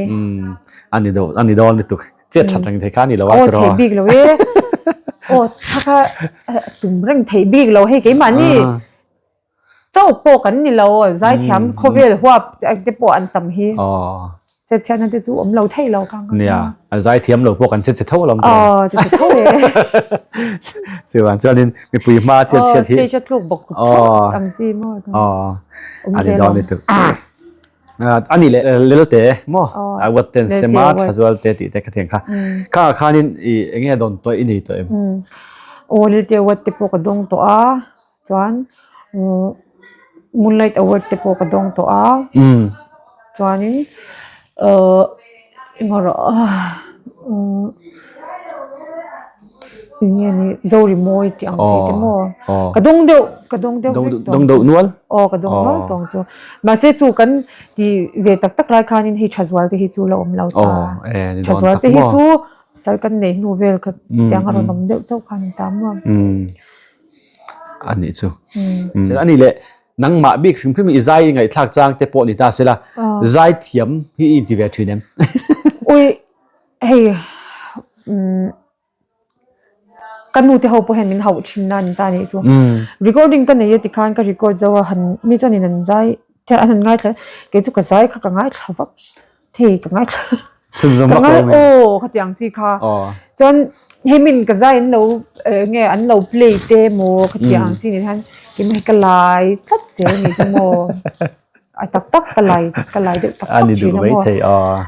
Speaker 2: A ni dawn a ni dawn lutuk chet that reng thei kha a ni lo a
Speaker 3: tiraw. Aw theih bik lo e. Aw kha kha tum reng theih bik lo hei keimahni chauh pawh kan ni lo zaithiam khawvel huap te pawh an tam hi.
Speaker 2: Aw.
Speaker 3: Chet chhiatna te chu awm lo thei lo kha ang ka
Speaker 2: Nia, a zai thiam lo pawh kan che che tho alawm chuan.
Speaker 3: Aw, che che tho e.
Speaker 2: Chuan chuanin mipui hma chet chhiat hi.
Speaker 3: Aw, stage a tluk bawk khup thlawt ang chi maw.
Speaker 2: Aw, a ni dawn lutuk. A ni leh Lelte maw? A uat ten sema tha zual te tih te ka thiam kha. Kha ah khanin i eng nge dawn tawh i nei tawh em?
Speaker 3: Aw, Lelte uat te pawh ka dawng tawh a. Chuan Moonlight Award te pawh ka dawng tawh a. Chuanin ahh eng erawh eng nge ni Zorimawi tih ang chi te maw ka dawng deuh ka dawng deuh vek tawh
Speaker 2: Dawng deuh nual?
Speaker 3: Aw ka dawng nual tawh ang chu. Mahse chu kan ti ve tak tak lai khanin hei Thazual te hi chu la awm lo ta. Thazual te hi chu pasal kan neih hnu vel kha tiang a rawn awm deuh chauh khan ta maw.
Speaker 2: A nih chu. A nih leh nangmah bik hrim hrim i zai i ngaihthlak chang te pawh ni ta sela zai thiam hi i inti ve thin em?
Speaker 3: Ui hei ka nu te ho pawh hian min hauh thin na ni ta nih chu. Recording ka nei a tikhan ka record zo a han mi chuanin an zai an han ngaithla kei chu ka zai kha ka ngaithla vak thei ka ngaithla
Speaker 2: Chhunzawm
Speaker 3: ka
Speaker 2: vak
Speaker 3: ngai
Speaker 2: lo mai.
Speaker 3: aw khatiang chi kha
Speaker 2: Aw.
Speaker 3: chuan hei min ka zai an lo eh nge an lo play te maw khatiang chi ni hian keimah hi ka lai tlat zel a ni chu maw a tak tak ka lai ka lai deuh tak
Speaker 2: A
Speaker 3: tak
Speaker 2: ni duh
Speaker 3: thin a
Speaker 2: mai
Speaker 3: maw
Speaker 2: thei aw.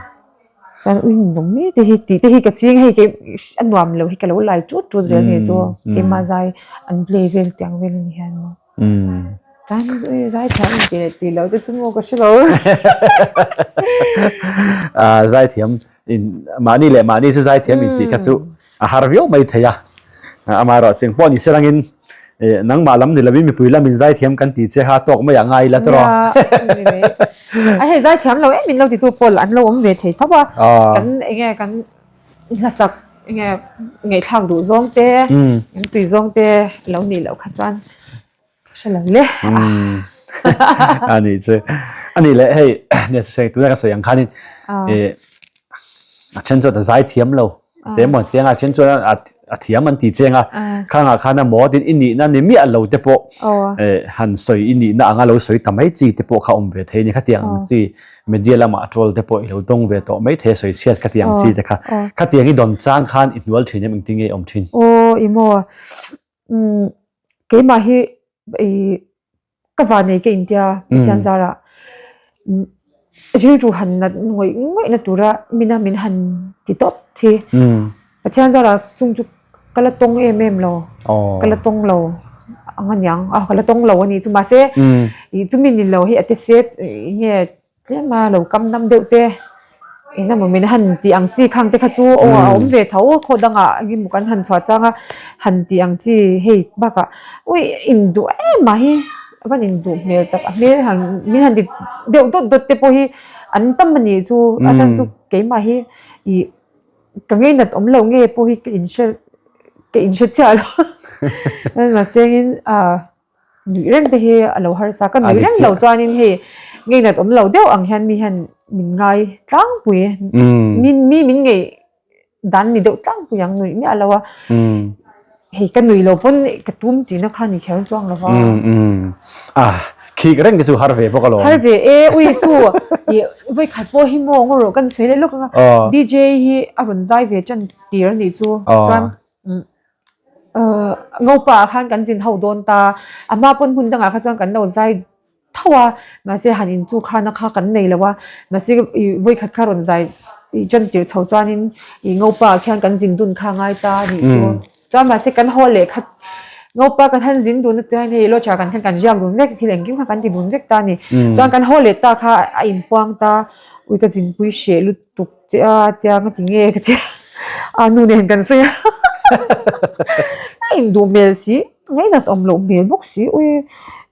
Speaker 3: chuan ui ninawm mai te hi tih te hi ka ching hei kei a nuam lo hi ka lo lai tut tut zel a ni chu keimah zai an play vel tiang vel a ni hian maw. Chuan zai thiam in ti leh ti lo te chu maw ka hre lo.
Speaker 2: Zai thiam in mahni leh mahni chu zai thiam in tih kha chu a har viau mai thei a. Amaherawh ching pawh ni se rangin nangmah lam ni lovin mipui lamin zai thiam kan tih che kha tawk mai ah ngai ila tawh.
Speaker 3: A hei zai thiam lo em in lo titu pawh an lo awm ve thei tho a. Kan enge kan hlasak enge ngaihthlak duh zawng te an tui zawng te lo nih loh kha chuan hre lo le.
Speaker 2: A nih chu. A nih leh hei nia sawi tuna ka sawi ang khanin a then chuan a zai thiam lo te emaw an ti anga a then chuan a thiam an ti cheng a khangah khan a maw tin i nihna ni miah lo te pawh han sawi i nihna anga lo sawi ta mai chi te pawh kha awm ve thei a ni khatiang ang chi Media lamah troll te pawh i lo dawng ve tawh mai thei a sawi chhiat khatiang chi te kha. Khatiang i dawn chang khan i hnual thin em engtin nge i awm thin?
Speaker 3: Aw i maw umm keimah hi i ka vanei ka intia Pathian zarah rilru han nat ngawih ngawih na tura mina min han ti tawp thi. Pathian zarah chung chu ka la tawng em em lo ka la tawng lo ang aniang a ka la tawng lo a nih chu mahse ih chumi ni lo hi a te set eng nge tlem a lo kam dam deuh te eng emaw min han tih ang chi khang te kha chu aw a awm ve tho khaw dangah eng emaw kan han chhuah chang a han tih ang chi hei bakah ui induh em ah hi a van induh hmel tak a hmel han min han ti deuh dawt dawt te pawh hi an tam a nih chu a chhan chu keimah hi ih. Ka ngeinat awm lo nge pawh hi ka inhre ka inhre chiah lo mahsengin ah nuih reng te hi a lo harsa ka nuih reng lo chuanin hei ngeinat awm lo deuh ang hian mi hian min ngai tlangpui min mi min ngei dan ni deuh tlangpui ang nuih miah lo a. Hei ka nui lo pawn ka tum tihna kha ni kher chuang lo va.
Speaker 2: A khik reng te chu har ve bawk alawm.
Speaker 3: Har ve e ui chu i vawi khat pawh hi maw ngaw rawh kan sawi leh lawk anga DJ hi a rawn zai ve tan tir a nih chu chuan ngopa ah khan kan zin ho dawn ta a hma pawn hmun dangah kha chuan kan lo zai tho a mahse han in chu khana kha kan nei lo a mahse ih vawikhat kha rawn zai ih tan tir chho chuanin ih ngopa ah khian kan zin dun kha a ngai ta a nih chu chuan mahse kan haw leh khat ngopa kan han zin dun a chuan hei lawchar kan khan kan ziak dun vek thil engkim kha kan ti dun vek ta a ni chuan kan haw leh ta kha a inpuang ta ui ka zinpui hreh lut. Tuk che a tia nga ti nge ka tia a nu nen kan sawi a a induh hmel si ngainat awm loh hmel bawk si ui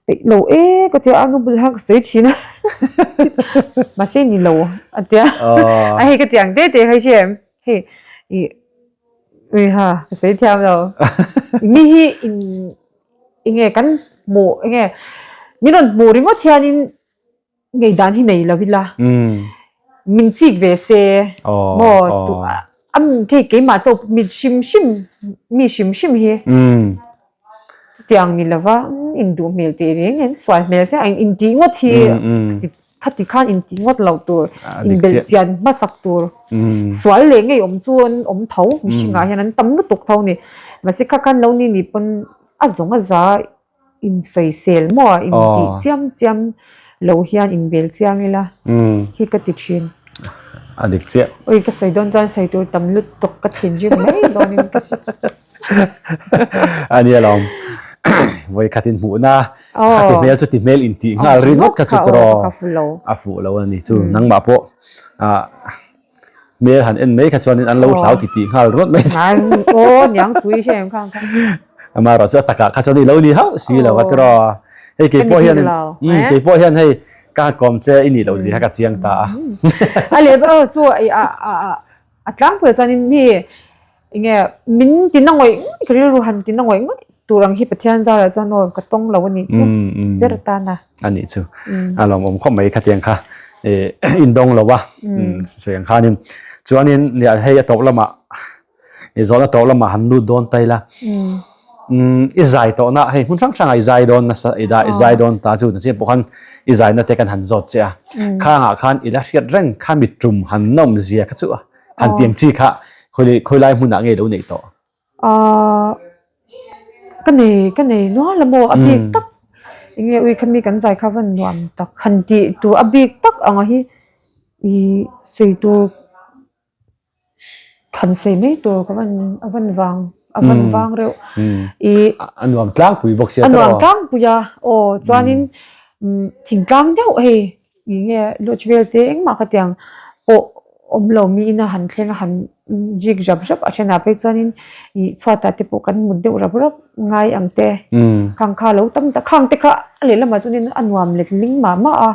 Speaker 3: peih lo e ka tia a nu bulah ka sawi thin a mahse ni lo a tia a hei ka tiang te te kha i hria em hei ih ui ha ka sawi thiam lo mi hi in enge kan hmuh enge min rawn hmuh ringawt hianin. Ngeidan hi nei lo ila min chik ve se maw a thei keimah chauh mi hrim hrim mi hrim hrim hi chutiang ni lova induh hmel tih reng in sual hmel se a intih ngawt hi. khati khan intih ngawt loh tur, inbelh chian hmasak tur, sual leh ngei awm chu an awm tho, mihringah hian an tam lutuk tho a ni. Mahse kha khan lo ni nih pawn a zawng a za insawisel maw a intih chiam chiam lo hian inbel chiang ila hi ka ti thin.
Speaker 2: A dik chiah.
Speaker 3: Ui ka sawi dawn chuan sawi tur tam lutuk ka thinrim mai dawnin ka hria.
Speaker 2: A nia lawm. Vawi khat in hmuhna kha ti hmel chu ti hmel in tih nghal ringawt kha chu tawh a fuh lo a ni chu nangmah pawh ah hmel han en mai kha chuanin an lo hlau ti tih nghal ringawt mai che.
Speaker 3: Aw niang chu i hre em khang kha.
Speaker 2: Amaherawh chu a takah kha chuan i lo ni hauh si lo a tiraw. Hei kei pawh hian kei pawh hian hei ka kawm che i nih loh zia kha ka chiang ta a.
Speaker 3: A leh chu a tlangpuiah chuanin mi Enge min ti na ngawih ngawih ka rilru han ti na ngawih ngawih tur ang hi Pathian zarah chuan aw ka tawng lo a nih chu ber tan a.
Speaker 2: A nih chu a lawmawm khawp mai khatiang kha indawng lo a sawi ang khanin chuanin hei a tawp lamah i zawhna tawp lamah han lut dawn ta ila i zai tawhna hei hmun hrang hrangah i zai dawn nasa i dah i zai dawn ta chu nasi pawh khan i zaina te kan han zawt che a khangah khan i la hriat reng kha mi tum han nawm zia kha chu a. Han tiang chi kha khawi khawi lai hmunah nge lo neih tawh?
Speaker 3: Ahh ka nei ka nei nual a maw a bik tak enge ui khami kan zai kha van nuam tak han tih tur a bik tak anga hi ih sawi tur han sawi mai tur ka van a van vang a van vang reuh ih
Speaker 2: a nuam tlangpui bawk sia
Speaker 3: a nuam tlangpui a aw chuanin thingtlang deuh hei. Ih nge lodge vel te engmah ka tiang pawh awm lo miin a han thleng a han jik zap zap a thenah phei chuanin ih chhuatah te pawh kan mut deuh rap rap ngai ang te khang kha lo tam tak khang te kha a lehlamah chuanin a nuam let ling mah mah a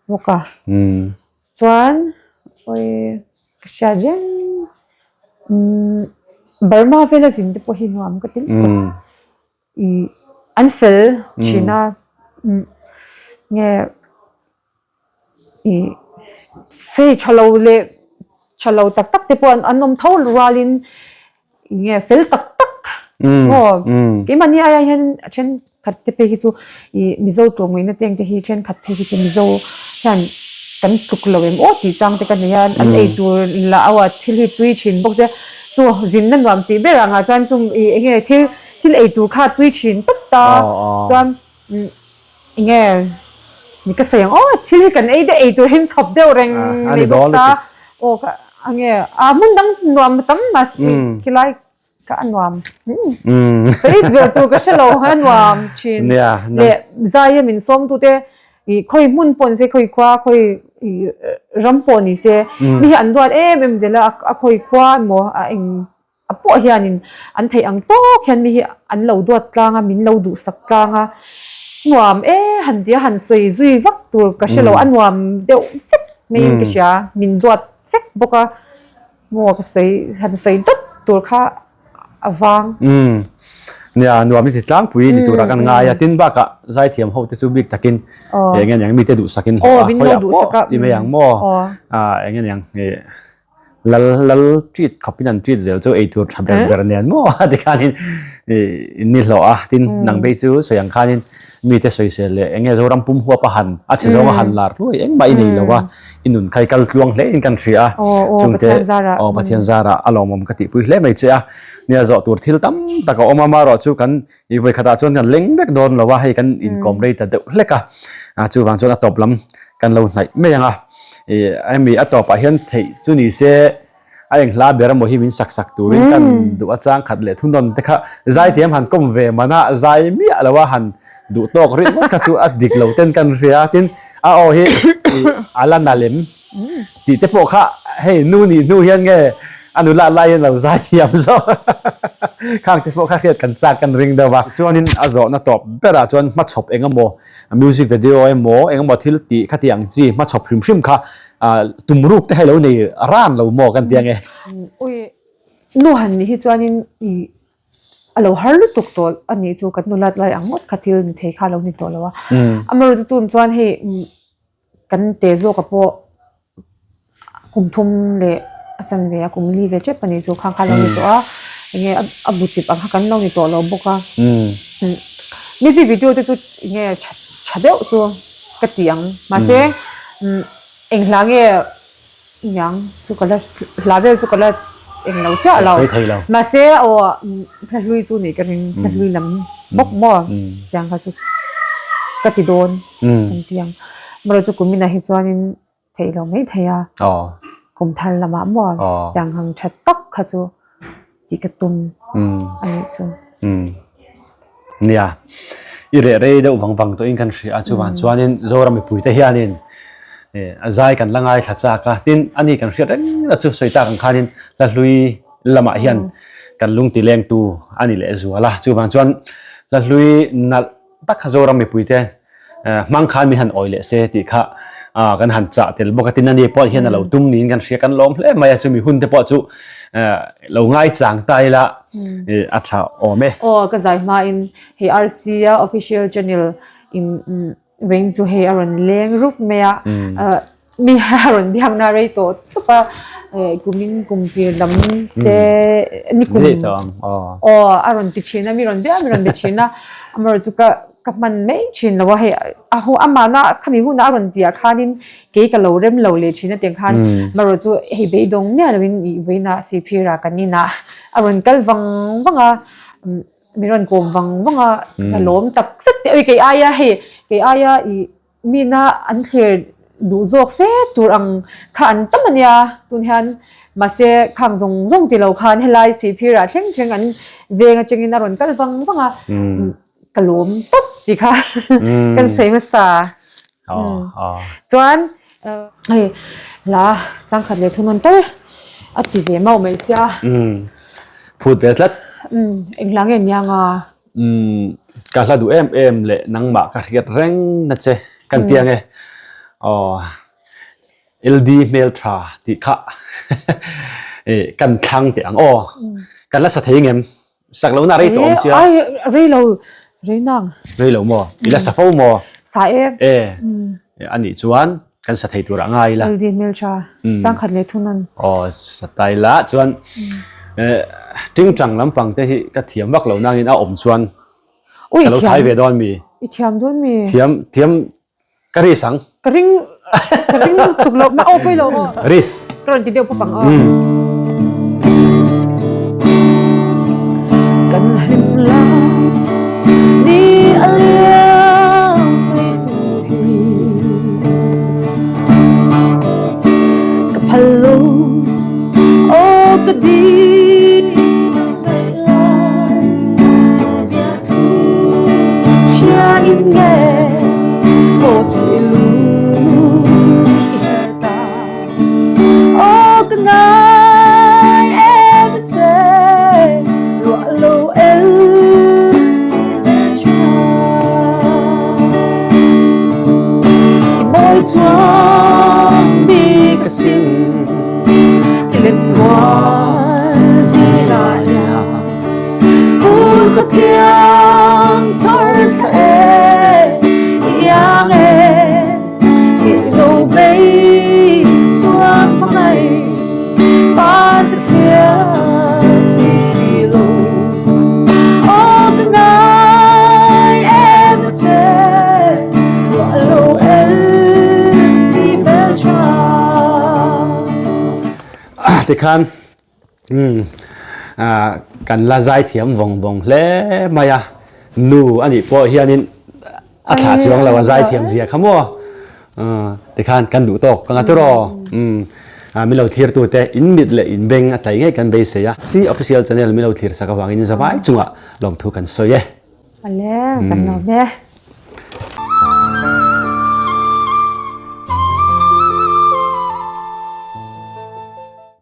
Speaker 3: bawk a chuan awi ka hriat reng umm Burma vela zin te pawh hi nuam ka ti lutuk. An fel thin a nge ih sei tha lo leh tha lo tak tak te pawh an awm tho rualin nge fel tak tak maw keimahni aiah hian a thenkhat te phei hi chu ih Mizo tlawmngaihna te ang te hi thenkhat phei hi chu Mizo hian kan tluk lo em aw tih chang te ka nei a an eitur lah a thil hi tui thin bawk se chu zinna nuam tih ber angah chuan chung ih eng nge thil Thil ei tur kha tui thin tawp ta chuan enge ni ka sawi ang aw thil hi kan ei deuh ei tur hi chhawp deuh reng mai bawk ta aw ka enge a hmun dang nuam tam mahse khilai kha a nuam sawi ber tur ka hre lo a nuam thin leh zaia min sawm tu te ih khawi hmun pawh ni se khawi khua khawi ram pawh ni se mi hi an duat em em zel a a khawi khua emaw a eng A pawh hianin an theih ang tawk hian mi hi an lo duat tlang a, min lo duhsak tlang a, nuam e han tia han sawi zui vak tur ka hre lo, a nuam deuh vek maiin ka hria, min duat vek bawk a, maw ka sawi han sawi dawt tur kha a vang.
Speaker 2: Umm nia nuam i ti tlangpui ni turah kan ngai a, tin bakah zaithiam ho te chu bik takin eng nge niang mite duhsakin hlawh a, khawiah pawh ti mai ang maw, eng nge niang Lal lal treat khawpin an treat zel chu eitur tha ber ber nen maw a ti khanin in ni hlawh a tin nang phei chu sawi ang khanin mite sawisel leh eng nge Zoram pum huap a han a chhe zawng a han lar hluai engmah i nei lo a i nun kha i kal tluang hle in kan hria a chungte aw Pathian zarah a lawmawm ka tihpui hle mai che a nia zawh tur thil tam tak a awm a marawh chu kan i vawi khatah chuan kan leng vek dawn lo a hei kan inkawm rei ta deuh hlek a chuvang chuan a tawp lam Kan lo hnaih mai ang a, ih hemi a tawpah hian theih chu ni se a eng hla ber emaw hi min sak sak turin kan duh a chang khat leh thunawn te kha zaithiam han kawm ve man a, zai miah lo a han duh tawk rih ngawt kha chu a dik lo ten kan hria a, tin a aw hi ih a la na lem tih te pawh kha hei nu nih hnu hian nge a nula lai hian lo zaithiam zawk khang te pawh kha hriat kan chak kan ring deuh a. Chuanin a zawhna tawp berah chuan hmachhawp eng emaw Music video emaw engemaw thil tih kha tih ang chi hmachhawp hrim hrim kha tum ruk te hi lo nei ran lo maw kan ti ange.
Speaker 3: Ui nu han nih hi chuanin i a lo har lutuk tawh a nih chu kan nulat lai ang ngawt kha thil ni thei kha a lo ni tawh lo a. Amaherawhchu tun chuan hei kan te zawka pawh Kum thum leh a chanve a kum li ve tep a nih chu khang kha lo ni tawh a enge a bu chip ang kha kan lo ni tawh lo bawk a music video te chu enge tha tha deuh chu. ka ti ang. Mahse eng hla nge niang chu ka la hla vel chu ka la eng lo chiah lo. Mahse aw hla hlui chu nih ka ring hla hlui lam bawk maw tiang kha chu ka ti dawn kan ti ang. Amaherawhchu chu kuminah hi chuanin theih lo mai thei a, kum thar lamah maw tiang hang tha tak kha chu tih ka tum a nih chu.
Speaker 2: Nia, i reh rei deuh vang vang tawhin kan hria a, chuvang chuanin Zoram mipuite hianin a zai kan la ngaithla chak a, tin ani kan hriat reng na chu sawi tak ang khanin hla hlui lamah hian kan lung ti lengtu a ni leh zual a, chuvang chuan hla hlui nalh tak kha Zoram mipuite hmang khan min han awi leh se tih kha kan han chah tel bawk a tin ani pawh hian a lo tum niin kan hria kan lawm hle mai a chumi hun te pawh chu lo ngai chang ta ila a tha awm e.
Speaker 3: Aw ka zai hmain hei RC a official channel in veng chu hei a rawn leng rup mai a Mi a rawn biakna rei tawh tawp a, kumin kum tir lam te ni kum aw a rawn ti thin a, mi rawn biak mi rawn be thin a, amaherawhchu chu ka ka hman mai thin lo a, hei a hu amahna khami hunah a rawn tih ah khanin kei ka lo rem lo leh thin a tiang khan amaherawhchu chu hei beidawng miah loin ih vawiinah Sihphirah kan inah a rawn kal vang vang a. Mi rawn kawm vang vang a, ka lawm tak zet teh a, kei aia hei kei aia ih Mina an thlir duh zawk fe tur ang kha an tam a nia, tun hian mahse khang zawng zawng ti lo khan helai Sihphirah thleng thleng an veng atangin a rawn kal vang vang a, ka lawm tawp tih kha kan sawi hmasa. Chuan hei hla changkhat leh thunawn tal a ti ve mauh mai sia.
Speaker 2: Phut ve tlat.
Speaker 3: Eng hla nge nia nga?
Speaker 2: Umm ka hla duh em em leh nangmah ka hriat reng na che kan ti ange aw LD hmel tha tih kha kan thlang teh ang aw kan la sa thei ngem sak lo na rei tawh awm sia
Speaker 3: ai rei lo rei nang
Speaker 2: rei lo maw i la sa fo maw
Speaker 3: sa e
Speaker 2: e anih chuan kan sa thei tur ah ngai ila.
Speaker 3: LD hmeltha changkhat leh thun an.
Speaker 2: Aw sa tai la chuan tingtang lampang te hi ka thiam vak lo nangin a awm chuan ka lo thai ve dawn mi.
Speaker 3: I thiam dawn mi.
Speaker 2: Thiam thiam ka ris ang.
Speaker 3: Ka ring ka ring tuk lo ma aw pawi lo aw.
Speaker 2: Ris.
Speaker 3: Ka rawn ti deuh pawp ang aw. Kan hlim lai ni a liam mai tur hi Ka phal lo aw ka ding mai lai Bia thu hria in nge aw si lu i her ta Aw ka ngai em che ruah lo el ti ve tha I mawi chuan bik a sin I let mual zingah hian Fur ka thiang char thla e I iang e Keh lo bei chuan hmangaih par ka thliar ti si lo. Aw ka ngai em a che, ruah lo el ti hmel tha.
Speaker 2: Tikhan Kan la zaithiam vawng vawng hle mai a, nu a nih pawh hianin a thlah chuang lo a zaithiam zia kha maw tikhan kan duh tawk ka nga tur aw min lo thlir tu te in mit leh in beng a tlai ngei kan beisei a C official channel min lo thlir sak avangin zavai chungah lawmthu kan sawi e.
Speaker 3: Ale kan lawm e.